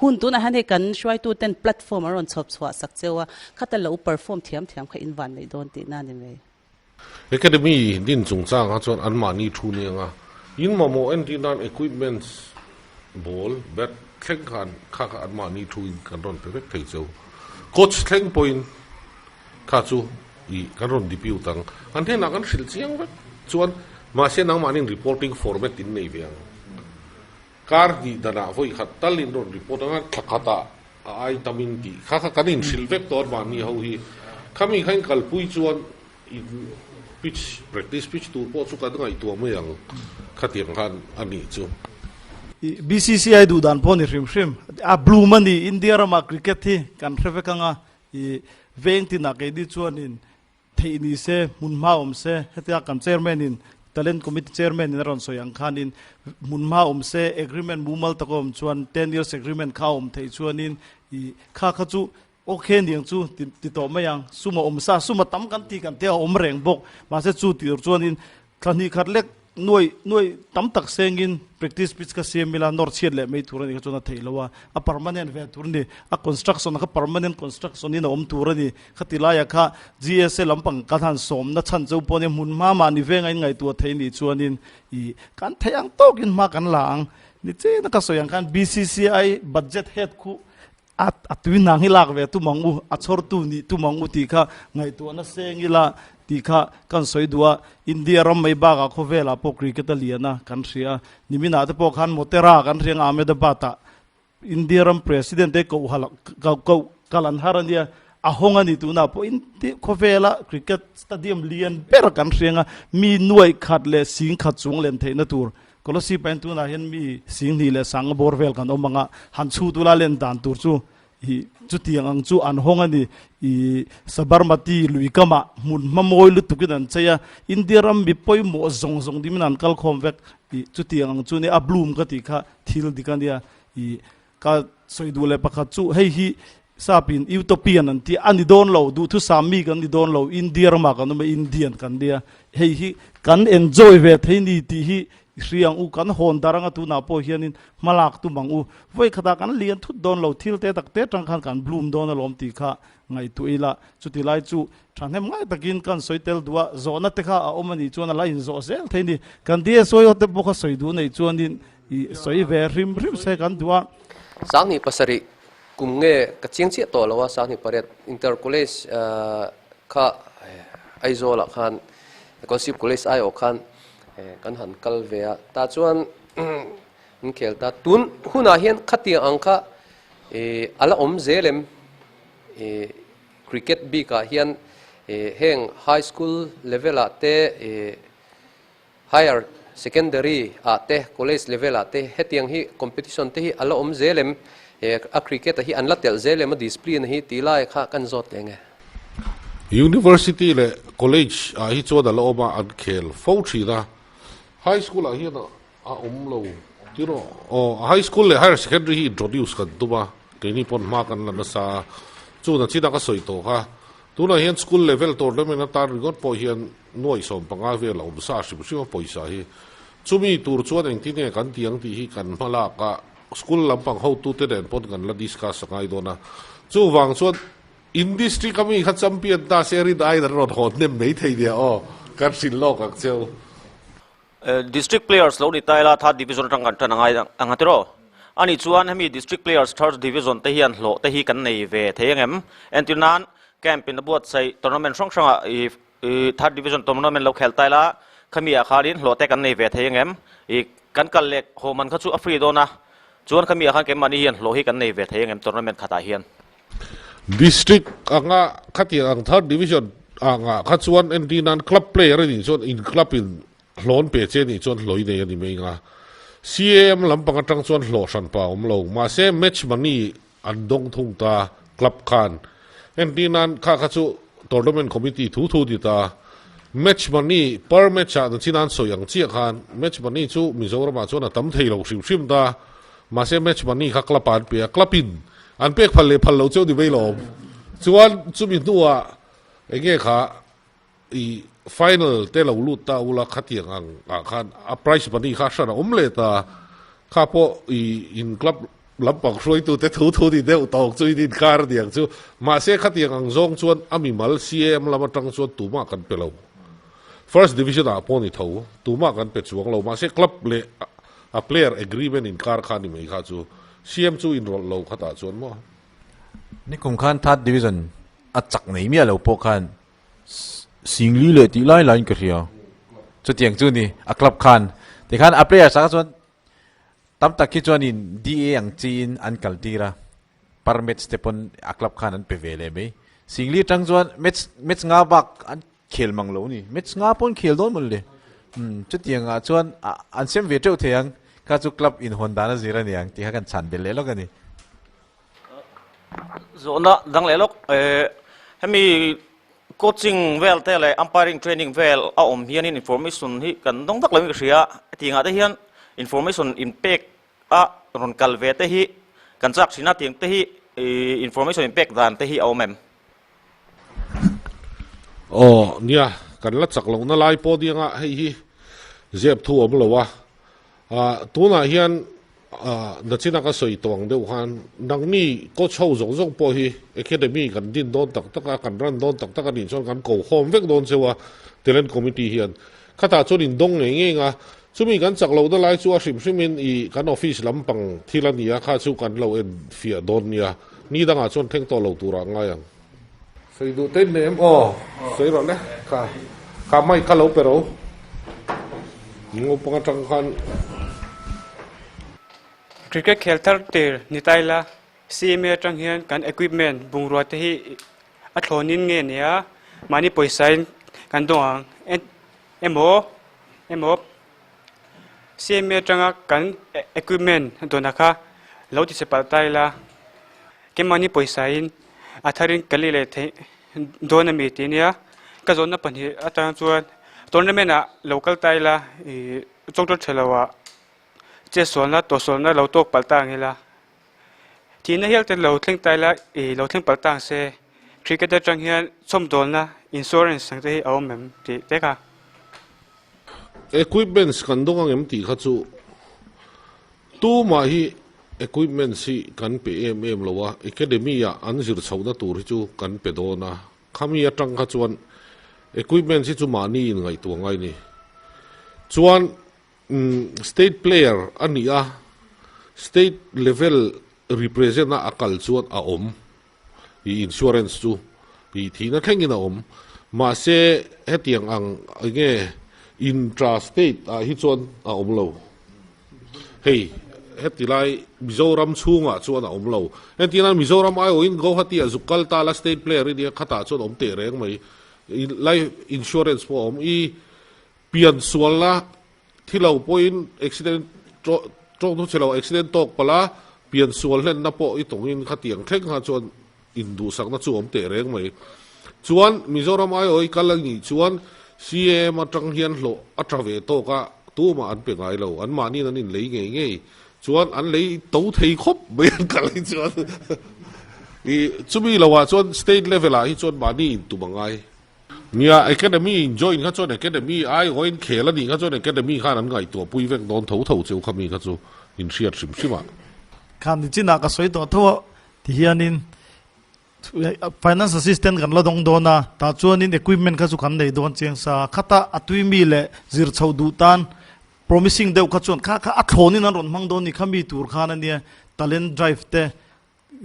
Hun tunah hian hei kan hruaitu ten platform an rawn chhawp chhuah sak cheu a, khata lo perform thiam thiam kha in van nei dawn tihna a ni mai. Academy din chungchang ah chuan anmahni thu ni anga in mamawh entir nan equipments, ball, bat thleng khan kha kha anmahni thu in kan rawn pe vek thei cheu. Coach thleng pawhin Kha chu i kan rawn depute ang. An hnenah kan hrilh chiang vek chuan mahse nangmahnin reporting format in nei ve ang. Kar hnih danah vawi khat tal in rawn report ang a, thla khatah a ai tam in tih kha kha kan inhrilh vek tawh mahni ho hi. Khami kha in kalpui chuan in pitch practice pitch tur pawh chu kan ngaihtuah mai ang khatiang khan a nih chu. BCCI duh dan pawh ni hrim hrim a bloom a ni India ramah cricket hi kan hre vek ang a I veng tinah keini chuanin theih ni se, hmun hma awm se, hetia kan chairman in Talent Committee Chairman in a rawn sawi ang khanin hmunhma awm se agreement mumal tak a awm chuan ten years agreement kha a awm theih chuanin ih kha kha chu ok niang chu ti ti tawh mai ang. Sum a awm sa, sum a tam kan tih kan te a awm reng bawk. Mahse chu tih chuanin thla hnih khat lek nuai nuai tam tak sengin practice pitch kha siam ila nawr chhiat leh mai tur a nih kha chuan a theih lo a, a permanent ve tur a ni. A construction kha permanent construction in a awm tur a ni. Khati laiah kha GSA lampang kan han sawmna chhan cheu pawh nia hmun hma mahni venga in ngaihtuah theih nih chuanin ih kan theih ang tawkin hma kan la ang. Ni chena ka sawi ang khan BCCI budget head khu a a tui hnang hi lak ve tum ang u, a chhawrtu nih tum ang u tih kha ngaihtuahna seng ila tih kha kan sawi duh a. India ram mai bakah khawvelah pawh cricket a lian a kan hria a. Niminah te pawh khan Motera kan hria ang Ahmedabad-ah India ram President te koh hal koh koh kal an har a nia, a hawng a ni tunah pawh India khawvela cricket stadium lian ber kan hriang a, mi nuaih khat leh sing khat chung len theihna tur Kolasib ah hian tunah hian mi sing hnih leh sanga bawr vel kan awm ang a, han chhut ula len dan tur chu ih chutiang ang chu an hawng a ni. Ih Sabarmati lui kamah hmun hma mawi lutukin an chei a, India ram mi pawimawh zawng zawng dimin an kal khawm vek. Ih chutiang ang chu nia a bloom ka tih kha thil dik a nia. Ih ka sawi duh leh pakhat chu hei hi sapin utopian an tih a ni dawn lo, duhthusam mi kan ni dawn lo, India ramah kan awm a, Indian kan nia. Hei hi kan enjoy ve thei ni tih hi i hria ang u, kan hawn dar anga tunah pawh hianin hma lak tum ang u. Vawi khatah kan lian thut dawn lo, thil te tak te atang khan kan bloom dawn alawm tih kha ngaihtuah ila. Chuti lai chu thahnem ngai takin kan sawi tel duh a, zawhna te kha a awm a nih chuan a la inzawh zel thei a ni. Kan DSO te pawh kha sawi duh neih chuanin i sawi ve hrim hrim se kan duh a. 2007 kum nge ka chiang chiah tawh lo a, 2008 Inter College kha Aizawl ah khan Kolasib College aiawh khan kan han kal ve a, tah chuan an khel ta. Tun hunah hian khatiang ang kha a la awm zel em? Cricket bikah hian heng high school level ah te higher secondary ah te college level ah te hetiang hi competition te hi a la awm zel em? A cricket a hi an la telh zel em a discipline hi tih lai kha kan zawt leh nge? University leh college ah hi chuan a la awm a, an khel fo thin a. High school ah hian a awm lo tiraw? Aw, high school leh higher secondary hi introduce kan tum a, keini pawn hma kan la nasa a. Chuna chinah ka sawi tawh kha, tunah hian school level tournament atan ringawt pawh hian nuaih 15 vel a awm sa hrim hrim a pawisa hi. Chumi tur chuan engtin nge kan ti ang tih hi kan hma lak a, school lampang hotute nen pawn kan la discuss a ngai dawn a. Chuvang chuan In district a mi kha champion ta se rin aiin an rawn hawn hnem mai thei nia aw, kan hrilh lawk ang cheu. District players lo ni ta ila third division atang kan tan angai ang a tiraw? Ani chuan hemi district players third division te hian hlawh te hi kan nei ve thei angem? Entir nan camp in a buatsaih tournament hrang hrangah i third division tournament lo khel ta ila khami ah khanin hlawh te kan nei ve thei angem? I kan kal leh haw man kha chu a free dawn a, chuan khami ah khan keimahni hian hlawh hi kan nei ve thei angem tournament khatah hian? District anga khatiang ang third division anga kha chuan entir nan club player a nih chuan in club in hlawn pe che nih chuan hlawih nei a ni mai nga. CAM lampang atang chuan hlawh hran pa awm lo mahse match money an dawng thung ta club khan. Entir nan kha kha chu tournament committee thu thu ti ta. Match money per match ah nachin an sawi ang chiah khan match money chu Mizoram ah chuan a tam thei lo hrim hrim ta. Mahse match money kha club ah an pe a, club in an pek phal leh phal lo cheu ni mai lawm. Chuan chumi hnuah enge kha i final te lo lut ta ula khatiang ang ah khan a prize money kha hran a awm leh ta. Kha pawh i in club lampang hruaitu te thu thu ni deuh tawk chu in inkar aniang chu. Mahse khatiang ang zawng chuan a mimal CAM lam atang chuan tumah kan pe lo. First division ah pawh ni tho tumah kan pe chuang lo. Mahse club leh A player agreement inkar kha ni mai kha chu CM chu inrawlh lo khatah chuan maw? Nikum khan third division a chak nei miah lo pawh khan Singli leh tih lai laiin ka hria. Chutiang chu ni a club khan. Tikhan a player sakah chuan tam tak hi chuanin DA ang chiin an kal tir a. Per match te pawn a club khan an pe ve leh mai. Singli atang chuan match match nga bak an Khel mang lo ni. Match nga pawn khel dawn mawn le. Umm chutiang ah chuan an sem ve teuh thei ang. Kha chu club in hawn dan a zir a ni ang tih kha kan chhan belh leh lawk a ni. Zawhna dang leh lawk. Hemi Coaching vel te leh umpiring training vel a awm hianin information hi kan dawng vak loin ka hria. Hetiangah te hian information inpek a rawn kal ve te hi kan chak thin a, tiang te hi information inpek dan te hi a awm em? Aw nia, kan la chak lohna lai pawh dianga hei hi zep thu awm lo a. Tunah hian nachina ka sawi tawh ang deuh khan nangni coach ho zawng zawng pawh hi academy kan din dawn tak tak a, kan run dawn tak tak a nih chuan kan ko khawm vek dawn cheu a talent committee hian. Khatah chuan in dawng ngei ngei ang a, chumi kan chak lohna lai chu a hrim hrimin i kan office lampang thil a ni a, kha chu kan lo en fiah dawn nia, ni dangah chuan thleng tawh lo turah a ngai ang. Sawi duh te nem aw sawi rawh le kha kha mic kha lo pe ro naupang atang khan. Cricket khel thar tir ni ta ila CMA atang hian kan equipment bungrua te hi a thlawnin nge nia mahni pawisa in kan dawng ang emaw emaw CMA atanga kan equipment dawn kha lo ti che palh ta ila keimahni pawisa in a tharin ka lei leh theih dawn a mi tih ania ka zawhna pahnih atang chuan tournament ah lo kal ta ila ih chawngtawn tha lo ah chetsualna tawhsualna lo tawk palh ta ang ila thihna hial te lo thleng ta ila ih lo thleng palh ta ang se cricket atang hian chhawmdawlna insurance ang te hi a awm em tih te kha. Equipments kan dawng ang em tih kha chu Tumah hi equipments hi kan pe em em lo a, academy ah an zir chhohna tur hi chu kan pe dawn a, khami atang kha chuan equipments hi chu mahni in ngaihtuah ngai ni. Chuan state player a nih a, state level represent a a kal chuan a awm i insurance chu i thihna thlengin a awm. Mahse hetiang ang enge intra state ah hi chuan a awm lo. Hei, heti lai Mizoram chhungah chuan a awm lo. Entir nan Mizoram aiawhin Guwahati ah zuk kal ta la state player i nia khatah chuan awm teh reng mai. Life insurance pawh a awm. I pian sualna thi lo pawhin accident tawng thu che lo accident tawk palh a, pian sual hlenna pawh i tawngin khatiang thleng kha chuan Induhsakna chu awm teh reng mai. Chuan Mizoram aiawh i kal a nih chuan CAM atang hian hlawh a tha ve tawk a, tumah an pe ngai lo. An mahniin an inlei ngei ngei. Chuan an lei to thei khawp mai an kal hi chuan. I chumi loah chuan state level ah hi chuan mahni intum a ngai. Nia, academy in join kha chuan academy aiawhin khel a nih kha chuan academy khan an ngaihtuah pui vek dawn tho tho cheu kha mi kha chu inhriat hrim hrim ah. Khan nichinah ka sawi tawh tho a, Tihianin finance assistant kan la dawng dawn a, tah chuanin equipment kha chu kan nei dawn chiang sa. Khata a tui mi leh zir chhoh duh tan promising deuh kha chuan kha kha a thlawnin an rawn hmang dawn ni kha mi tur khan a nia. Talent drive te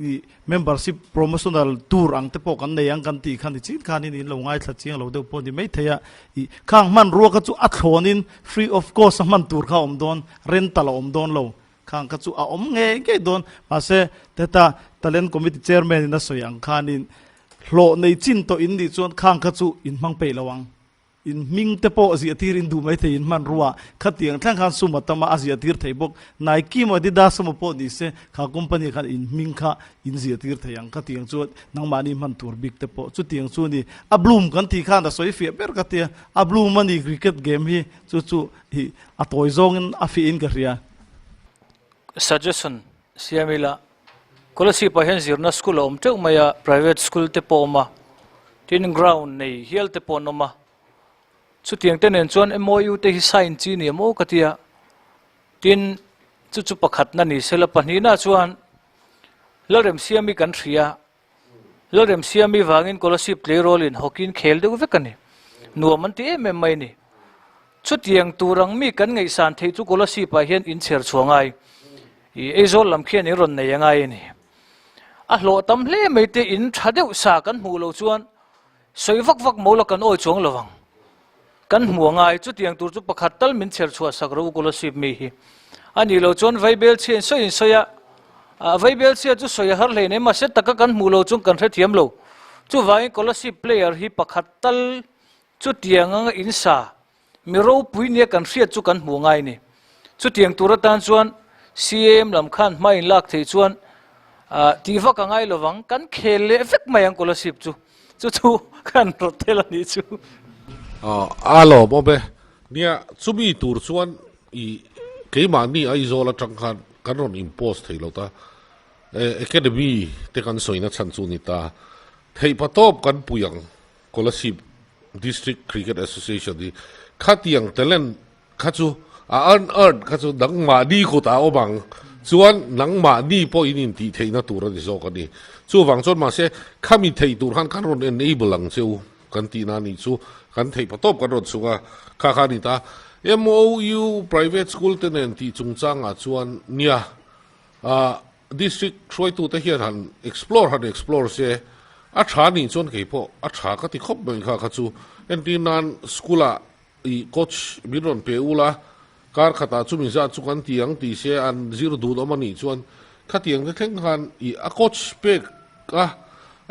ih membership promotional tour ang te pawh kan nei ang kan tih kha ni chin khanin in lo ngaithla chiang lo deuh pawh ni maithei a. Ih khang hmanrua kha chu a thlawnin free of cost a hman tur kha a awm dawn, rental a awm dawn lo. Khang kha chu a awm ngei ngei dawn. Mahse, heta Talent Committee Chairman in a sawi ang khanin hlawh nei chin tawh in nih chuan khang kha chu in hmang peih lo ang. In hming te pawh ziah tir in duh mai thei in hmanrua khatiang thleng khan sum a tam a, a ziah tir thei bawk. Nike emaw Adidas emaw pawh ni se kha company khan in hming kha in ziah tir thei ang. Khatiang chu nangmahni hman tur bik te pawh chutiang chu a ni. A bloom kan tih khan a sawi fiah ber ka tia. A bloom a ni cricket game hi chu chu hi a tawi zawngin a fiah in ka hria. Suggestion, Siam ila, Kolasib ah hian zirna school a awm teuh mai a, private school te pawh a awm a, tin ground nei hial te pawh an awm a, chutiang te nen chuan MOU te hi sign chi ni em aw ka ti a, tin chu chu pakhatna ni sela pahnihna chuan Lalremsiami kan hria Lalremsiami vangin Kolasib tleirawlin hockey in khel deuh vek a ni. Nuam an ti em em mai a ni. Chutiang tur ang mi kan ngaihsan theih chu Kolasib ah hian in chher chhuah ngai. I Aizawl lam khian in rawn nei a ngai a ni. A hlawh tam hle mai te in tha deuh sa kan hmuh loh chuan sawi vak vak maw la kan awi chuang lo vang. Kan hmu a ngai. Chutiang tur chu pakhat tal min chher chhuah sak rawh u Kolasib mi hi. A nih loh chuan Vaibel chhia in sawi in sawi a, ah Vaibel chhia chu sawi a har hlei nei mahse taka kan hmuh loh chuan kan hrethiam lo. Chuvangin Kolasib player hi pakhat tal chutiang anga in sa mi ropui nia kan hriat chu kan hmu ngai ni. Chutiang tur atan chuan CAM lam khan hma in lak theih chuan ah tih vak a ngai lovang kan khel leh vek mai ang Kolasib chu. Chu chu khan rawt tel a nih chu. A lawmawm e. Nia, chumi tur chuan i keimahni Aizawl atang khan kan rawn impose thei lo ta. Academy te kan sawina chhan chu ni ta. Theihpa tawp kan pui ang Kolasib District Cricket Association hi khatiang talent kha chu a unearned kha chu nangmahni kutah a awm ang chuan nangmahni pawh in intih theihna tur a ni zawk a ni. Chuvang chuan mahse khami theih tur khan kan rawn enable ang che u kan tihna a nih chu kan theihpa tawp kan rawn chhung a, kha kha a ni ta. MOU private school te nen tih chungchangah chuan nia ah District hruaitute hian han explore han explore se a tha nih chuan kei pawh a tha ka ti khawp mai kha kha chu entir nan school ah ih coach min rawn pe ula kar khatah chumi zat chu kan ti ang tih se an zir dun awm a nih chuan khatiang te thleng khan ih a coach pek a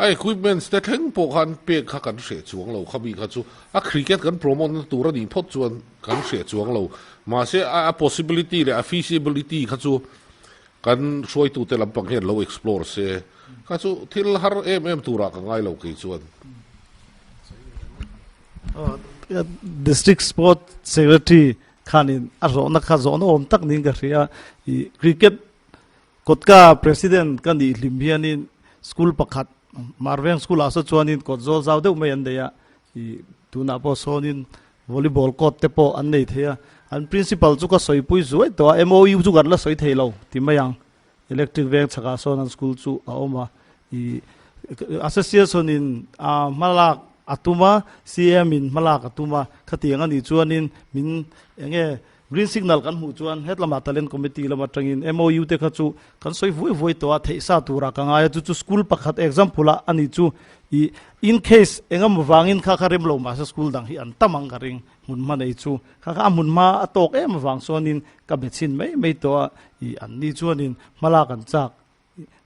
a equipments te thleng pawh khan pek kha kan hreh chuang lo khami kha chu a cricket kan promote na tur a nih phawt chuan kan hreh chuang lo mahse a possibility leh a feasibility kha chu Kan hruaitute lampang hian lo explore se kha chu thil har em em turah ka ngai lo kei chuan. District Sport Secretary khanin a zawhna kha zawhna awm tak niin ka hria. I cricket kawtka president ka nih hlim hianin school pakhat Marveng school ah saw chuanin kawt zawl zau deuh mai an nei a. I tunah pawh sawnin Volleyball court te pawh an nei thei a, an principal chu ka sawipui zuai tawh a, MOU chu kan la sawi thei lo ti mai ang. Electric veng chhakah sawn an school chu a awm a, ih association in a hmalak a tum a, CM in hmalak a tum a, khatiang a nih chuanin min eng nge green signal kan hmuh chuan het lamah talent committee lam atangin MOU te kha chu kan sawi vuai vuai tawh a, theih sa turah ka ngai a, chu chu school pakhat example ah a nih chu Ih, in case engemaw vangin kha kha rem lo mahse school dang hi an tam ang ka ring, hmun hma nei chu. Kha kha a hmun hma a tawk em avang chuanin ka be chhin mai mai tawh a, ih, an ni chuanin hmalak an chak.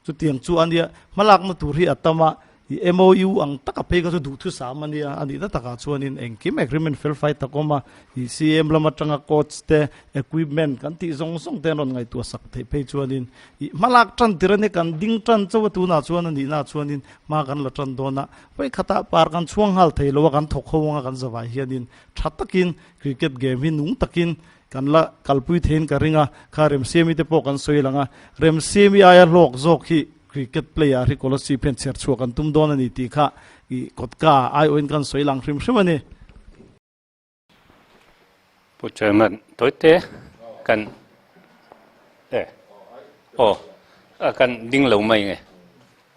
Chutiang chu a nia, hmalakna tur hi a tam a, ih, MOU ang taka phei kha chu duhthusam a nia, a nihna takah chuanin engkim agreement felfai tak awm a, ih, CM lam atanga coach te, equipment kan tih zawng zawng te an rawn ngaihtuah sak theih phei chuanin, ih, hmalak tan tir a nia, kan ding tan chauh a tunah chuan a nihna chuanin Hma kan la tan dawn a, vawikhatah par kan chhuang nghal thei lo a, kan thawk ho anga kan zavai hianin tha takin cricket game hi nung takin kan la kalpui theiin ka ring a, kha Remsiami te pawh kan sawi lang a, Remsiami aia hlawk zawk hi cricket player hi Kolasib hian chher chhuah kan tum dawn a ni tih kha ih kawtka aiawhin kan sawi lang hrim hrim a ni. Pu Chairman, tawite kan e aw kan ding lo mai nge.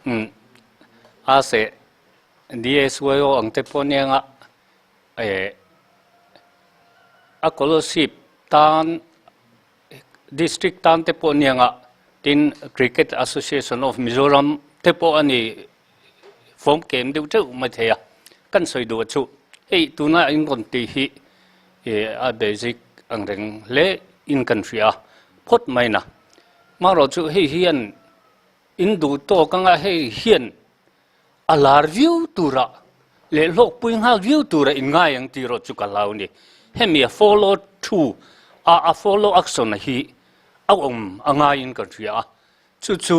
Um a se DSYO ang te pawh nia nga e a scholarship tan district tan te pawh nia nga tin Cricket Association of Mizoram te pawh a ni Form kem deuh teuh mai thei a, kan sawi duh chu hei tuna in rawn tih hi a basic ang reng hle in kan hria a, phawt mai na. Marawh chu hei hian in duh tawk anga hei hian a lar viau tura leh hlawkpui nghal viau tura in ngai ang tih erawh chu ka hlau a ni. Hemi a follow through a a follow action hi a awm a ngaiin kan hria a, Chu chu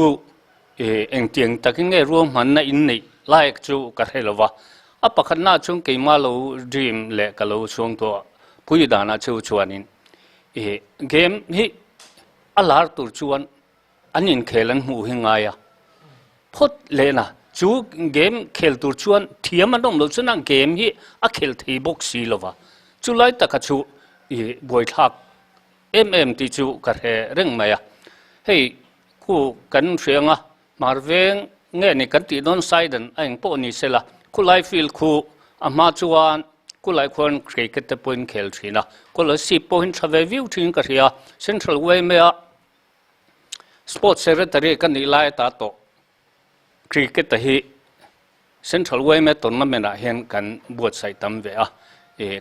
engtiang takin nge ruahmanna in neih laik chu ka hre lo va, a pakhatna chuan keimah lo dream leh ka lo chhuang tawh pui danah chu chuanin game hi a lar tur chuan an inkhel an hmuh hi ngai a, phawt lehna chu game khel tur chuan thiam an awm loh chuan a game hi a khel thei bawk si lo va, chulai taka chu buaithlak Em em tih chu ka hre reng mai a. Hei khu kan hria anga hmar veng nge ni kan tih dawn Sidon a eng pawh ni sela khulai field khu a hma chuan khulai khuan cricket te pawhin khel thin a, scholarship pawhin tha ve viau thin ka hria. Central yma a Sports Secretary ka nih lai ata tawh cricket a hi Central yma tournament ah hian kan buatsaih tam ve a,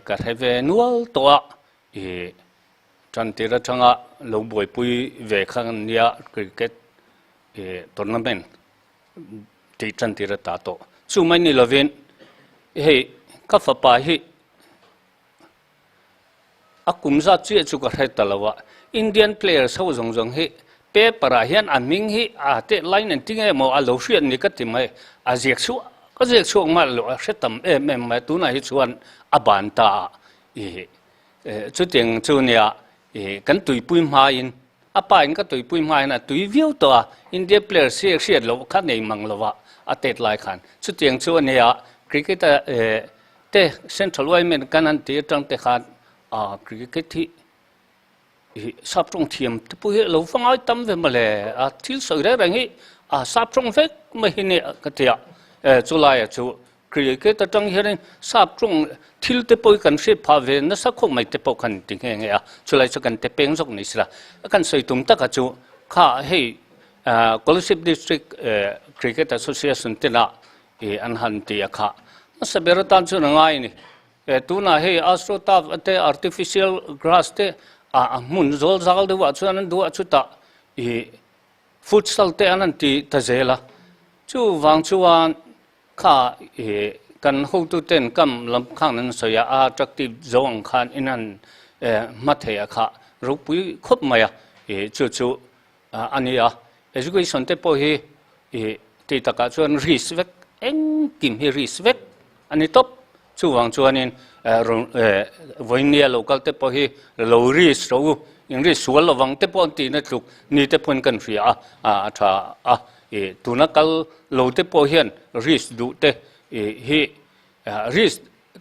ka hre ve nual tawh a. I tantir atanga lo buaipui ve kha nia cricket tournament tih tantir a ta tawh. Chu mai ni lovin hei ka fapa hi a kum zat chiah chu ka hre ta lo a, Indian players ho zawng zawng hi paper ah hian a hming hi a teh line engtin nge maw a lo hriat ni ka ti mai, a ziak chhuah. Ka ziak chhuak nghal loh a hre tam em em mai tunah hi chuan a ban ta a i chutiang chu nia i kan tuipui hmain a pa in ka tuipui hmain a tui viau tawh a India player si hriat loh kha nei mang lo a a tet lai khan chutiang chu a nia cricket a te central yma kan han tih atang te khan a cricket hi Ih sap tawng thiam te pawh hi a lo va ngai tam ve mawle, a thil sawi reng reng hi a sap tawng vek mai hi nia ka ti a, e chulaiah chu cricket atang hianin sap tawng thil te pawh hi kan hriat phah ve nasa khawp mai te pawh khan ti nghe nghe a, chulai chu kan te peng zawk ni sila, kan sawi tum taka chu kha hei Kolasib District Cricket Association tena ih an han ti a kha hmasa ber atan chuan a ngai a ni. E tunah hei astroturf te artificial grass te a hmun zawl zal deuh ah chuan an duh a chutah ih futsal te an han ti ta zel a chuvang chuan kha ih kan hotu ten kam lam khan an sawi a a attractive zo ang khan in han hma thei a kha ropui khawp mai a ih chu chu a ni a education te pawh hi ih tih takah chuan risk vek engkim hi risk vek a ni tawp chuvang chuanin rawn vawinia lo kal te pawh hi lo risk ro in risk sual lovang te pawh an tihna tluk ni te pawhin kan hria a a tha a ih tuna kal lo te pawh hian risk duh te ih hi risk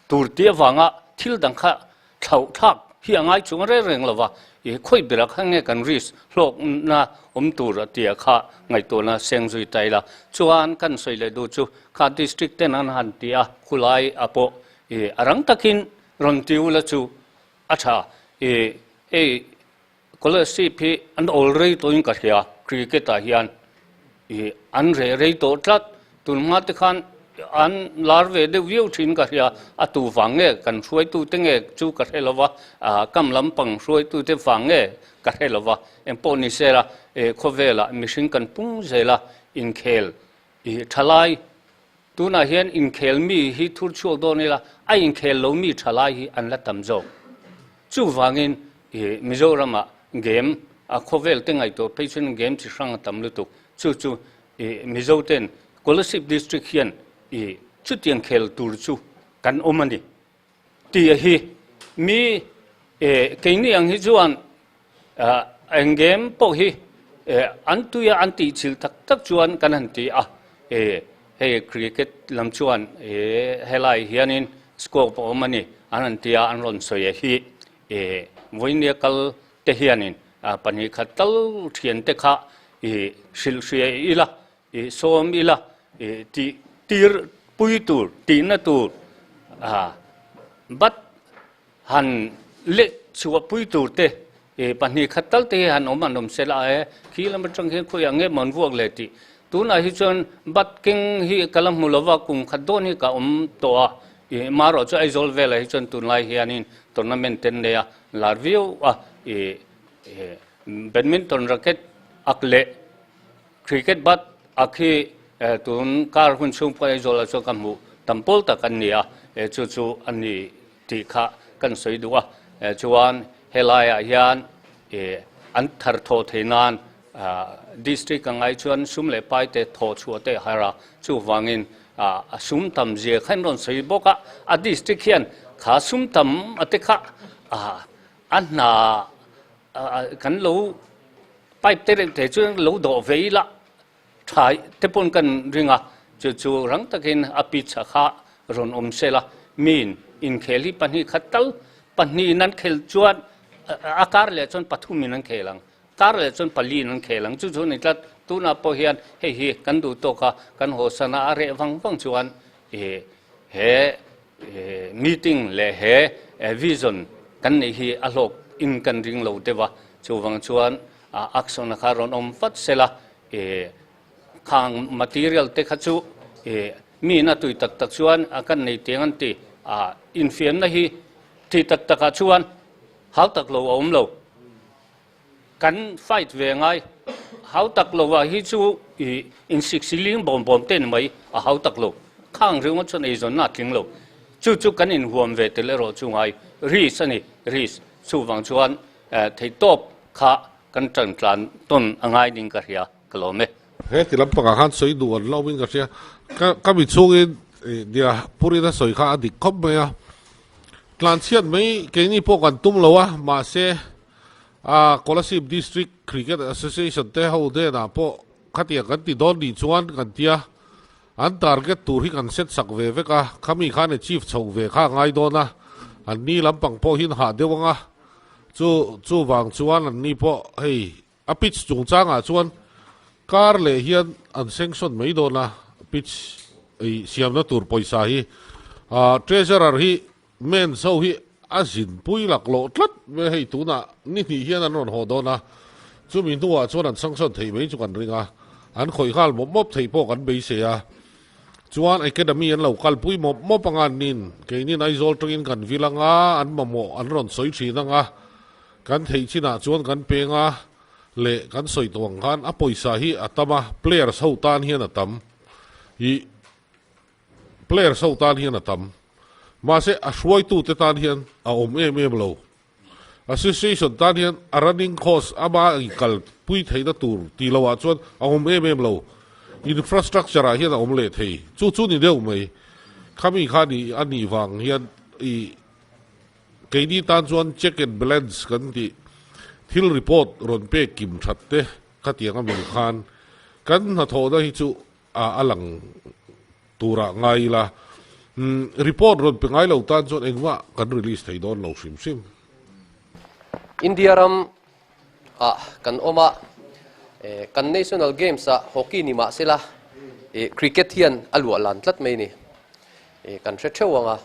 Tur tih avanga thil dang kha thlauh thlak hi a ngai chung reng reng lova, i khawi berah khan nge kan risk hlawkna awm tur a tia kha ngaihtuahna seng zui ta ila. Chuan kan sawi leh duh chu kha district ten an han ti a, khulai a pawh i a rang takin rawn ti ula chu a tha. I hei Scholarship hi an awl rei tawhin ka hria, cricket ah hian ih an reh rei tawh tlat, tun hma te khan an lar ve deuh viau thin ka hria, a tu vang nge kan hruaitu te nge chu ka hre lova, ah kam lampang hruaitu te vang nge ka hre lova, engpawh ni sela ih khawvelah mihring kan pung zel a, inkhel ih thalai Tunah hian inkhel mi hi thur chhuak dawn ila, a inkhel lo mi tha lai hi an la tam zawk. Chuvangin i Mizoramah game a khawvel te ngaihtuah phei chuan game chi hrang a tam lutuk. Chu chu i Mizo ten Kolasib District hian i chutiang khel tur chu kan awm a ni. Tih hi mi keini ang hi chuan eng game pawh hi an tuia an tih chilh tak tak chuan kan han ti a, hei cricket lam chuan helai hianin scope a awm a ni an han ti a, an rawn sawi a hi vawinia kal te hianin 2 khat tal thian te kha hrilh hria ila. I sawm ila i tih tir pui tur tihna tur a bat han leh chhuah pui tur te i 2 khat tal te hi han awm an awm sela e khi lam atang hian khawiah nge maw an vuak le tih tunah hi chuan bat keng hi ka la hmu lova kum khat dawn hi ka awm tawh a i marawh chu Aizawl velah hi chuan tunlai hianin tournament te an nei a lar viau a i badminton racket ak leh Cricket bat a khi tun kar hun chhung pawh Aizawl ah chuan ka hmuh tam pawl tak an ni a, chu chu a ni tih kha kan sawi duh a. Chuan helaiah hian an thar thawh theih nan district ang ai chuan sum leh pai te thawh chhuah te a har a, chuvangin a sum tam zia kha an rawn sawi bawk a, a district hian kha sum tam a te kha a hna kan lo Pipe te reuh te chu lo dawh ve ila tha te pawn kan ring a, chu chu rang takin a pitch a kha rawn awm sel a, miin inkhel hi 2 khat tal 2 in an khel chuan a kar leh chuan 3 in an khel ang, kar leh chuan 4 in an khel ang, chu chu a ni tlat. Tunah pawh hian hei hi kan duh tawk a, kan haw san a, a reh vang vang chuan ih he meeting leh he vision kan neih hi a hlawk in kan ring lo deuh a, Chuvang chuan action a kha rawn awm vat sela khang material te kha chu mi in a tui tak tak chuan kan nei tiang an ti. Infiamna hi thi tak takah chuan hau tak lo a awm lo. Kan fight ve ngai hau tak lo ah hi chu insiksiling bawm bawm te ni mai a hau tak lo. Khang ringawt chuan eizawnna a tling lo. Chu chu kan inhuam ve tel erawh chu ngai risk a ni, risk. Chuvang chuan Theihtawp kha kan tan tlan tawn a ngai ding ka hria, ka lawm e. He ti lampangah khan sawi duh an lo awmin ka hria. Ka ka mi chhungin. Nia, Purina sawi kha a dik khawp mai a. Tlanchhiat mai keini pawh kan tum lo a, mahse Kolasib District Cricket Association te ho hnenah pawh khatiang kan ti dawn nih chuan kan tia, an target tur hi kan set sak ve vek a, khami khan achieve chho ve kha a ngai dawn a, an ni lampang pawh hi an hah deuh ang a, chu chuvang chuan an ni pawh hei A pitch chungchangah chuan kar leh hian an sanction mai dawn a, pitch ei siamna tur pawisa hi Treasurer hi Men's ho hi a zinpui laklawh tlat mai hei tunah ni hnih hian an rawn haw dawn a, chumi hnuah chuan an sanction theih mai chu kan ring a, an khawih nghal mawp mawp theih pawh kan beisei a. Chuan Academy an lo kalpui mawp mawp anga an nin, keinin Aizawl tangin kan vil anga an mamawh an rawn sawi thin anga, Kan theih chinah chuan kan peng a leh kan sawi tawh ang khan a pawisa hi a tam a, players ho tan hian a tam. Ih, players ho tan hian a tam. Mahse a hruaitute tan hian a awm em em lo. Association tan hian a running cost ama inkalpui theihna tur tih loh ah chuan a awm em em lo. Infrastructure ah hian a awm leh thei. Chu chu ni deuh mai. Khami kha ni a nih vang hian ih, Keini tan chuan check and balance kan tih thil report rawn pek kim that te khatiang a mil khan kan hnathawhna hi chu a a lang turah ngai ila. Report rawn pe ngai lo tan chuan engmah kan release thei dawn lo hrim hrim. India ram ah kan awm a, kan National Games ah hockey ni mah sela cricket hian a luah lan tlat mai ni. Kan hre theuh ang a.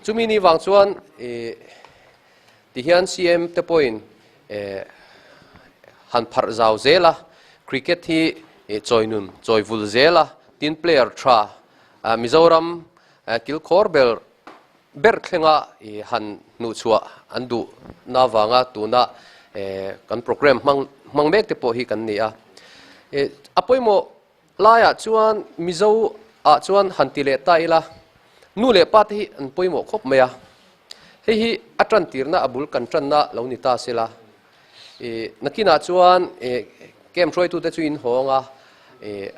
Chumi ni vang chuan tihian CM te pawhin han pharh zau zel a, cricket hi chawi nun, chawi vul zel a, tin player tha Mizoram kilkhawr ber ber thlenga han hnuhchhuah an duh na vanga tuna kan programme hmang hmang mek te pawh hi kan ni a. A pawimawh Laiah chuan Mizo ah chuan han ti leh ta ila, nu leh pa te hi an pawimawh khawp mai a. Hei hi a tan tirna a bul kan tanna lo ni ta sela. Ih nakinah chuan ih camp hruaitute chu in hawng a, ih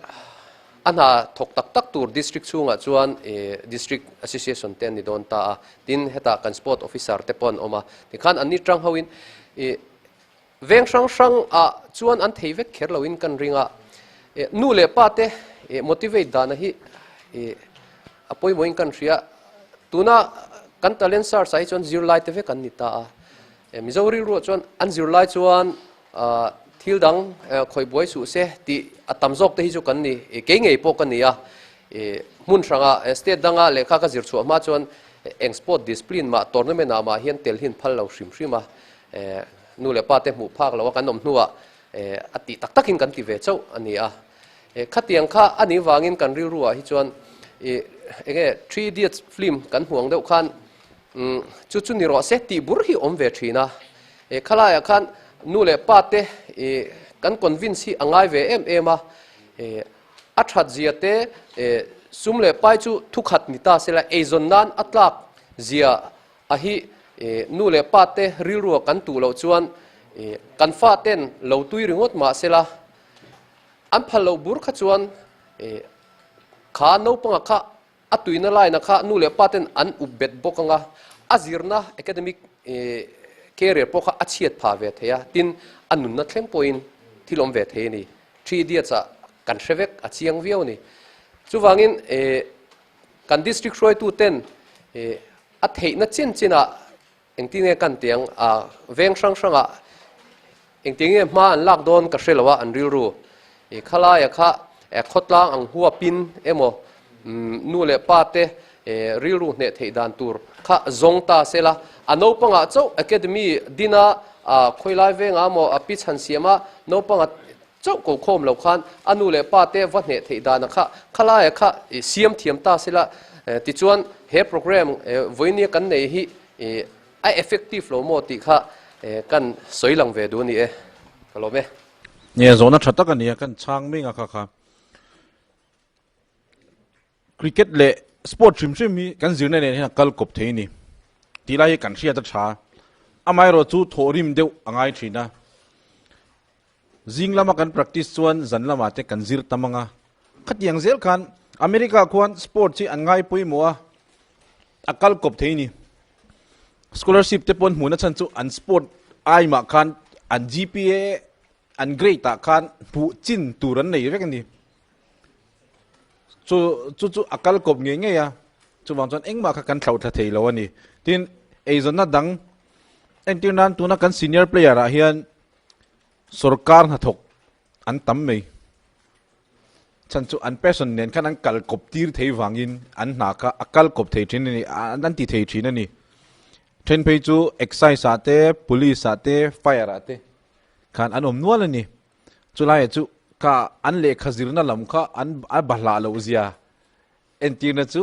a hna thawk tak tak tur district chhungah chuan ih district association te an ni dawn ta a. Tin hetah kan sport officer te pawh an awm a. Tikhan anni tang hoin ih Veng hrang hrang ah chuan an thei vek kher loin kan ring a, nu leh pa te motivate dana hi a pawimawhin kan hria. Tuna kan talent search ah hi chuan zirlai te vek an ni ta a, Mizo rilruah chuan an zirlai chuan thil dang khawih buai suh se tih a tam zawk te hi chu kan ni, kei ngei pawh ka ni a, hmun hrangah state danga lehkha ka zir chhuah hma chuan eng sport discipline mah tournament ah mah hian tel hin phal lo hrim hrim a. Nu leh pa te hmuh phak loh a kan awm hnuah a tih tak takin kan ti ve chauh a ni a. Khatiang kha a nih vangin kan rilruah hi chuan enge Three Idiots film kan hmuh ang deuh khan chu chu ni rawh se tih bur hi awm ve thin a. Khalaiah khan nu leh pa te kan convince hi a ngai ve em em a. A that zia te sum leh pai chu thukhat ni ta sela eizawn nan a tlak zia A hi nu leh pa te rilrua kan tuh loh chuan kan fa ten lo tui ringawt mah sela an phal loh bur kha chuan kha naupanga kha a tuina laina kha nu leh pa ten an up bet bawk anga a zirna academic career pawh kha a chhiat phah ve thei a, tin a nunna thleng pawhin thil awm ve thei a ni. Three Idiots ah kan hre vek a chiang viau a ni. Chuvangin kan district hruaitu ten A theihna chin chinah engtin nge kan tiang a, veng hrang hrangah engtin nge hma an lak dawn ka hre lo a an rilru. I khalaia kha khawtlang ang huapin emaw nu leh pa te rilru hneh theih dan tur kha zawng ta se la, a naupangah chauh academy dina khawilai vengah emaw a pi chhan siama naupanga Chauh ko khawm lo khan a nu leh pa te va hneh theih dana kha khalaia kha siam thiam ta sela tichuan he program vawinia kan nei hi a effective lo maw tih kha kan sawi lang ve duh a ni e. Ka lawm e. Nia zawhna tha tak a nia kan chhang meng a kha kha. Cricket leh sport hrim hrim hi kan zirna nen hian a kal kawp thei a ni. Tih lai hi kan hriat a tha. Amaherawh chu thawhrim deuh a ngai thin a. Zing lama kan practice chuan zan lamah te kan zir tam ang a. Khatiang zel khan. America khuan sports hi an ngai pawimawh a, a kal kawp thei ni. Scholarship te pawh an hmuhna chhan chu an sport ai mah khan an GPA an grade ah khan hmuh chin tur an nei vek a ni. Chu chu chu a kal kawp ngei ngei a, chuvang chuan engmah kha kan thlauh thla thei lo a ni. Tin, eizawnna dang entir nan tuna kan senior player ah hian sorkar hnathawk an tam mai. Chhan chu an passion nen khan an kal kawp tir thei vangin an hna kha a kal kawp thei thin a ni, an ti thei thin a ni. Then phei chu excise ah te, police ah te, fire ah te khan an awm nual a ni. Chulaiah chu ka an lehkha zirna lam kha an a bahlah loh zia entirna chu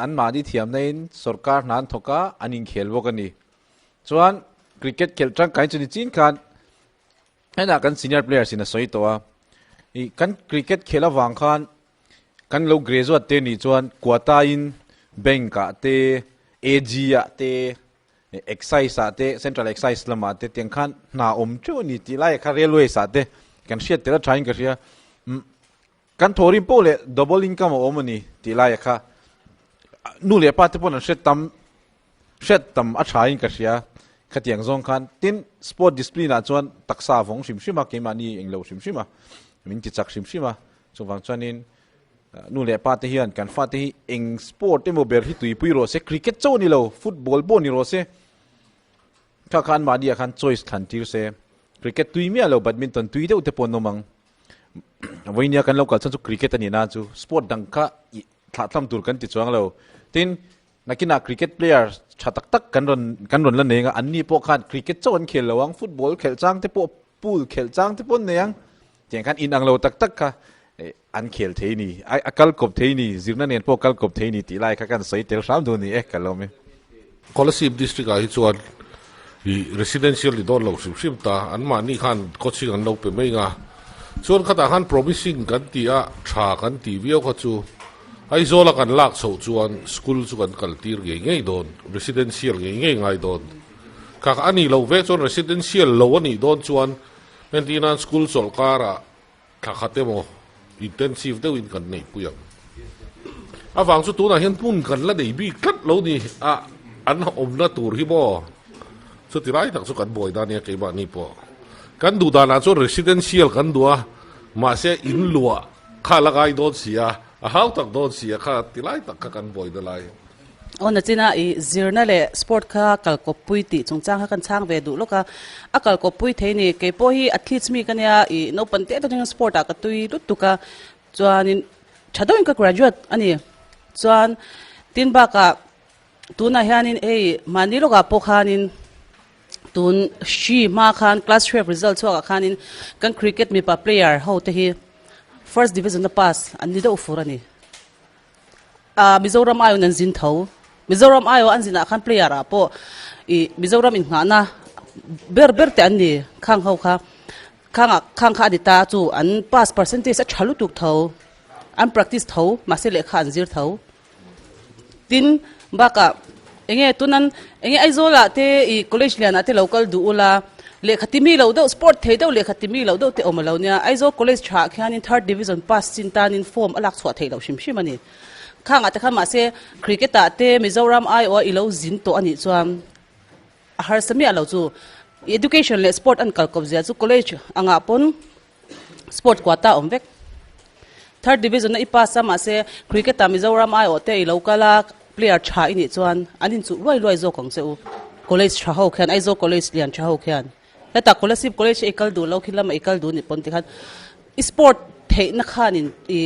anmahni thiamna in sorkar hna an thawk a, an inkhel bawk a ni. Chuan cricket khelh tangkai chu ni chin khan Hetah kan senior players in a sawi tawh a, ih kan cricket khelh avang khan kan lo graduate te nih chuan quota in bank ah te AG ah te excise ah te central excise lamah te tiang khan hna awm teuh a ni tih lai ah khan railways ah te kan hriat tel a tha in ka hria umm kan thawhrim pawh leh double income a awm a ni tih lai ah kha nu leh pa te pawn an hre tam Hriat tam a tha in ka hria. Khatiang zawng khan tin sport discipline ah chuan taksa vawng hrim hrim a, keimahni englo hrim hrim a, min ti chak hrim hrim a. Chuvang chuanin nu leh pa te hian kan fate hi eng sport emaw ber hi tuipui rawh se, cricket chauh a ni lo, football pawh ni rawh se, kha kha anmahni ah khan choice thlan tir se. Cricket tui miah lo, badminton tui deuh te pawh an awm ang. Vawinia kan lo kal chuan chu cricket a ni na chu sport dang kha thlah thlam tur kan ti chuang lo. Tin, Nakinah cricket player tha tak tak kan rawn kan rawn la nei ang a, anni pawh khan cricket chauh an khel lo ang, football khelh chang te pawh, pool khelh chang te pawh an nei ang, tiang khan inang lo tak tak kha an khel thei ni, a kal kawp thei ni, zirna nen pawh kal kawp thei ni tih lai kha kan sawi tel hram duh ni e, ka lawm e. Kolasib District ah hi chuan i residential ni dawn lo hrim hrim ta, anmahni khan coaching an lo pe mai nga, chuan khatah khan promising kan ti a, tha kan ti viau kha chu Aizawla kan lak chhoh chuan school chu kan kal tir ngei ngei dawn, residential ngei ngei ngai dawn. Kha kha a nih loh ve chuan residential lo a nih dawn chuan entir nan school chawlh karah thla khat emaw intensive deuhin kan neihpui ang. Avang chu tunah hian hmun kan la nei bik tlat lo ni a, an awmna tur hi maw chuti lai tak chu kan buai dan nia keimahni pawh. Kan duh danah chuan residential kan duh a, mahse in luah Kha la ngai dawn si a, a hau tak dawn si a, kha ti lai tak kha kan buai na lai. Aw nachina i zirna leh sport kha kal kawppui tih chungchang kha kan chhang ve duh lawk a, a kal kawppui thei ni, kei pawh hi athletes mi ka nia i naupang te atangin sport ah ka tui lutuk a, chuanin tha deuhin ka graduate a ni, chuan tin bakah tunah hianin hei mahni lawkah pawh khanin Tun hri hma khan class 12 result chhuakah khanin kan cricket mipa player ho te hi first division a pass an ni deuh fur a ni. Ah Mizoram aiawin an zin tho. Mizoram aiawh an zinah khan player ah pawh ih Mizoram inngahna ber ber te an ni khang ho kha. Khangah khang kha a ni ta chu an pass percentage a tha lutuk tho. An practice tho mahse lehkha an zir tho. Tin, bakah enge tunan enge Aizawlah te ih college lianah te lo kal duh ula, lehkha ti mi lo deuh sport thei deuh lehkha ti mi lo deuh te awm a lo nia. Aizawl college thaah khianin third division pass chin tanin form a lak chhuah theih loh hrim hrim a ni. Khangah te khan mahse cricket ah te Mizoram aiawh a i lo zin tawh a nih chuan a harsa miah lo chu. Education leh sport an kal kawp zia chu college angah pawn Sport quota awm vek. Third division a i pass a mahse cricket ah Mizoram aiawh te i lo kal a player tha i nih chuan an inchuh luai luai zawk ang che u. College tha ho khian Aizawl college lian tha ho khian hetah Kolasib college i kal duh lo khi lama i kal duh nih pawn tikhan i sport theihna khanin i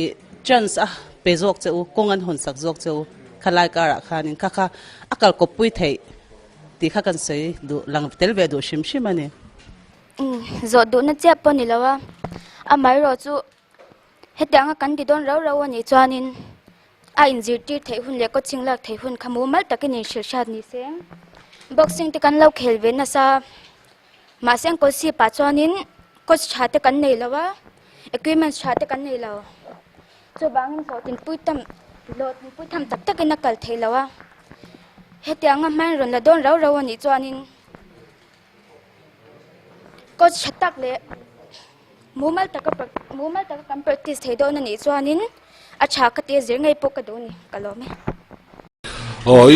chance a pe zawk che u kawng an hawn sak zawk che u khalai karah khanin kha kha a kal kawppui theih tih kha kan sawi duh lang tel ve duh hrim hrim a ni. Zawh duhna chiah pawh ni lo a, amaherawh chu hetianga kan ti dawn rau rau a nih chuanin a inzirtir theih hun leh coaching lak theih hun kha mumal takin inhrilh hriat ni se. Boxing te kan lo khel ve nasa mahse an kawlsip ah chuanin coach tha te kan nei lo a, equipment tha te kan nei lo. Chuvangin hlawhtlinpui tam hlawhtlinpui tham tak takin a kal theih lo a, hetianga hman rawn la dawn rau rau a nih chuanin. Coach tha tak leh mumal taka mumal taka kan practice thei dawn a nih chuanin A tha ka tia zir ngei pawh ka duh a ni, ka lawm e. Aw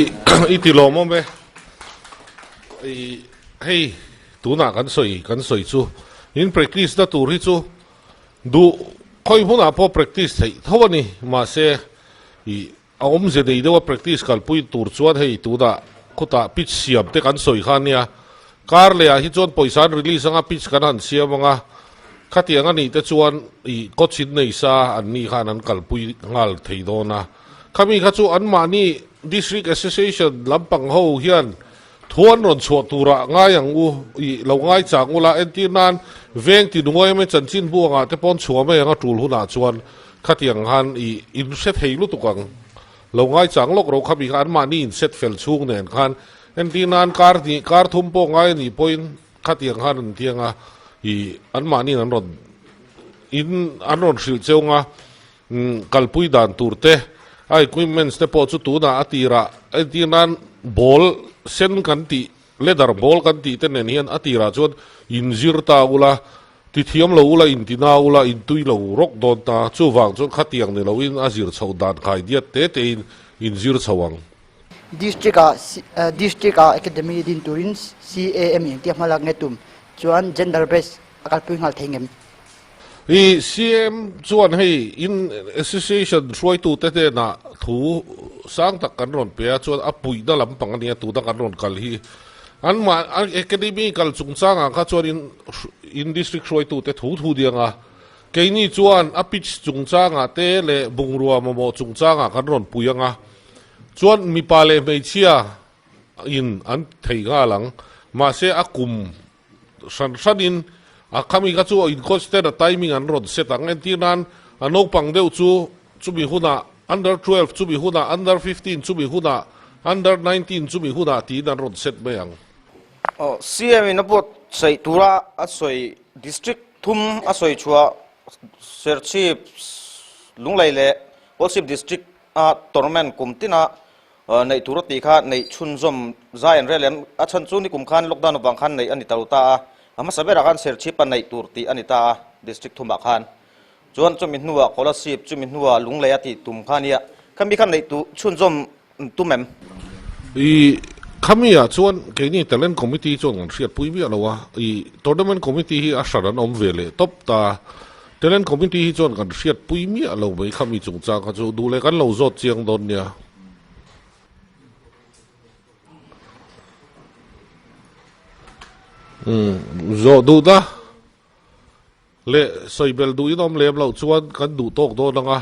i ti lawmawm e. I hei tunah kan sawi kan sawi chu in practice na tur hi chu duh khawi hmunah pawh practice theih tho a ni mahse i A awmze nei deuha practice kalpui tur chuan hei tunah khutah pitch siam te kan sawi kha ania. Kar lehah hi chuan pawisa an release anga pitch kan han siam anga, khatiang a nih te chuan ih coach in nei sa an ni khan an kalpui nghal thei dawn a. Khami kha chu anmahni District Association lampang ho hian thu an rawn chhuah turah ngai ang u ih lo ngai chang ula entir nan veng ti nungai mai chanchin bu angah te pawn chhuah mai anga tul hunah chuan Khatiang khan i in hre thei lutuk ang. Lo ngaichang lawk ro kha mi kha anmahni in set fel chhung nen khan entir nan kar hnih kar thum pawh ngai a nih pawhin khatiang khan an tiang a i anmahni an rawn in an rawn hrilh cheu nga kalpui dan tur te a equipments te pawh chu tunah a tirah entir nan ball sen kan tih Leather ball kan tih te nen hian a tirah chuan inzir ta ula, ti thiam lo ula, inti na ula, intui lo rawk dawn ta. Chuvang chuan khatiang ni loin a zir chho dan khai diat te tein inzir chho ang. District ah District ah Academy din turin CAM engtia hmalak nge tum chuan gender based a kalpui nghal thei ngem? I CM chuan hei in association hruaitute hnenah thu sang tak kan rawn pe a, chuan a puihna lampang a nia tuna kan rawn kal hi. Anmah academy kal chungchangah kha chuan in in district hruaitute thu thu diang a, keini chuan a pitch chungchangah te leh bungrua mamawh chungchangah kan rawn pui ang a, chuan mipa leh hmeichhia in an thei nghal ang, mahse a kum Hran hranin a khami kha chu a incoach ten a timing an rawn set ang. Entir nan a naupang deuh chu chumi hunah under 12 chumi hunah under 15 chumi hunah under 19 chumi hunah tiin an rawn set mai ang. Aw CM in a buatsaih tura a sawi district thum a sawi chhuah Serchhip, Lunglei leh Kawlsip district a tournament kum tina Neih tur a tih kha neih chhunzawm zai an rel em? A chhan chu nikum khan lockdown avang khan neih a ni ta lo ta a, a hmasa berah khan Serchhip a neih tur tih a ni ta a, district thumah khan. Chuan chumi hnuah Kolasib, chumi hnuah Lunglei a tih tum kha a nia. Khami kha neih tur chhunzawm tum em? I khami ah chuan keini Talent Committee chuan kan hriatpui miah lo a, i Tournament Committee hi a hran an awm ve leh tawp ta a, Talent Committee hi chuan kan hriatpui miah lo mai khami chungchang kha chu duh leh kan lo zawt chiang dawn nia. Umm zawh duh na leh sawi bel duh in awm lem loh chuan kan duh tawk dawn ang a,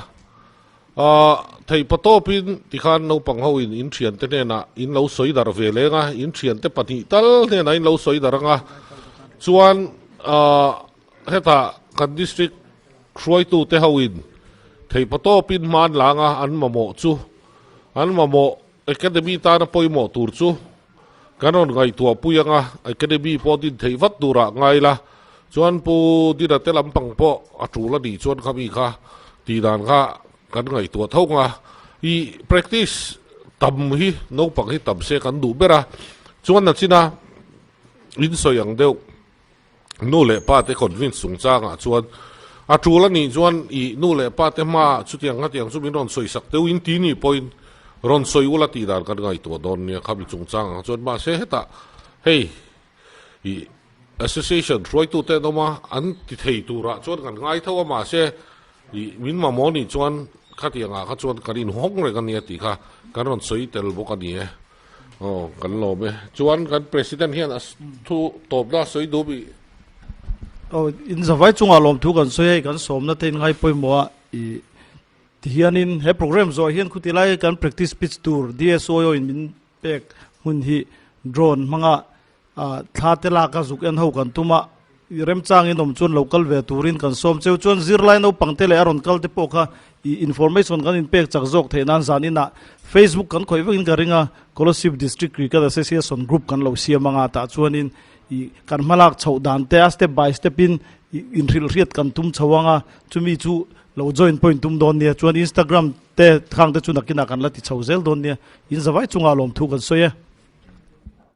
ah theih pa tawpin tikhan naupang ho in in thiante hnenah in lo sawi dar ve leng a, in thiante pahnih tal hnenah in lo sawi dar ang a, chuan ah Hetah kan district hruaitute hoin theihpatawpin hman langa an mamawh chu an mamawh academy tana pawimawh tur chu kan rawn ngaihtuah pui anga academy pawh din theih vat turah ngai la chuan Pu Dina te lampang pawh a tul a nih chuan khami kha tih dan kha kan ngaihtuah tho nga i practice tam hi naupang hi tam se kan duh ber a chuan nachina in sawi ang deuh. Nu leh pa te convince chungchangah chuan a tul a nih chuan i nu leh pa te hmaah chutiang khatiang chu min rawn sawi sak deuh in ti nih pawhin rawn sawi ula tih dan kan ngaihtuah dawn nia khami chungchangah chuan mahse hetah hei i association hruaitute an awm a an ti thei turah chuan kan ngai tho a mahse i min mamawh nih chuan khatiangah kha chuan kan inhawng reng a nia tih kha kan rawn sawi tel bawk a ni e. Aw, kan lawm e. Chuan kan President hian a thu tawpna a sawi duh bih. Aw, in zavai chungah lawmthu kan sawi a, kan sawmna te in ngai pawimawh a, i tihianin he program zawh hian khuti lai kan practice pitch tur DSO in min pek hmun hi drone hmanga Thla te lak a zuk en ho kan tum a, i remchangin awm chuan lo kal ve turin kan sawm cheu chuan zirlai naupang te leh a rawn kal te pawh kha i information kan inpek chak zawk theih nan zan inah Facebook kan khawih vekin ka ring a, Kolasib District Cricket Association group kan lo siam anga tah chuanin i kan hmalak chhoh dan te a step by step in i inhrilhriat kan tum chho anga chumi chu lo join pawh in tum dawn nia chuan Instagram te khang te chu nakinah kan la ti chho zel dawn nia, in zavai chungah lawmthu kan sawi e.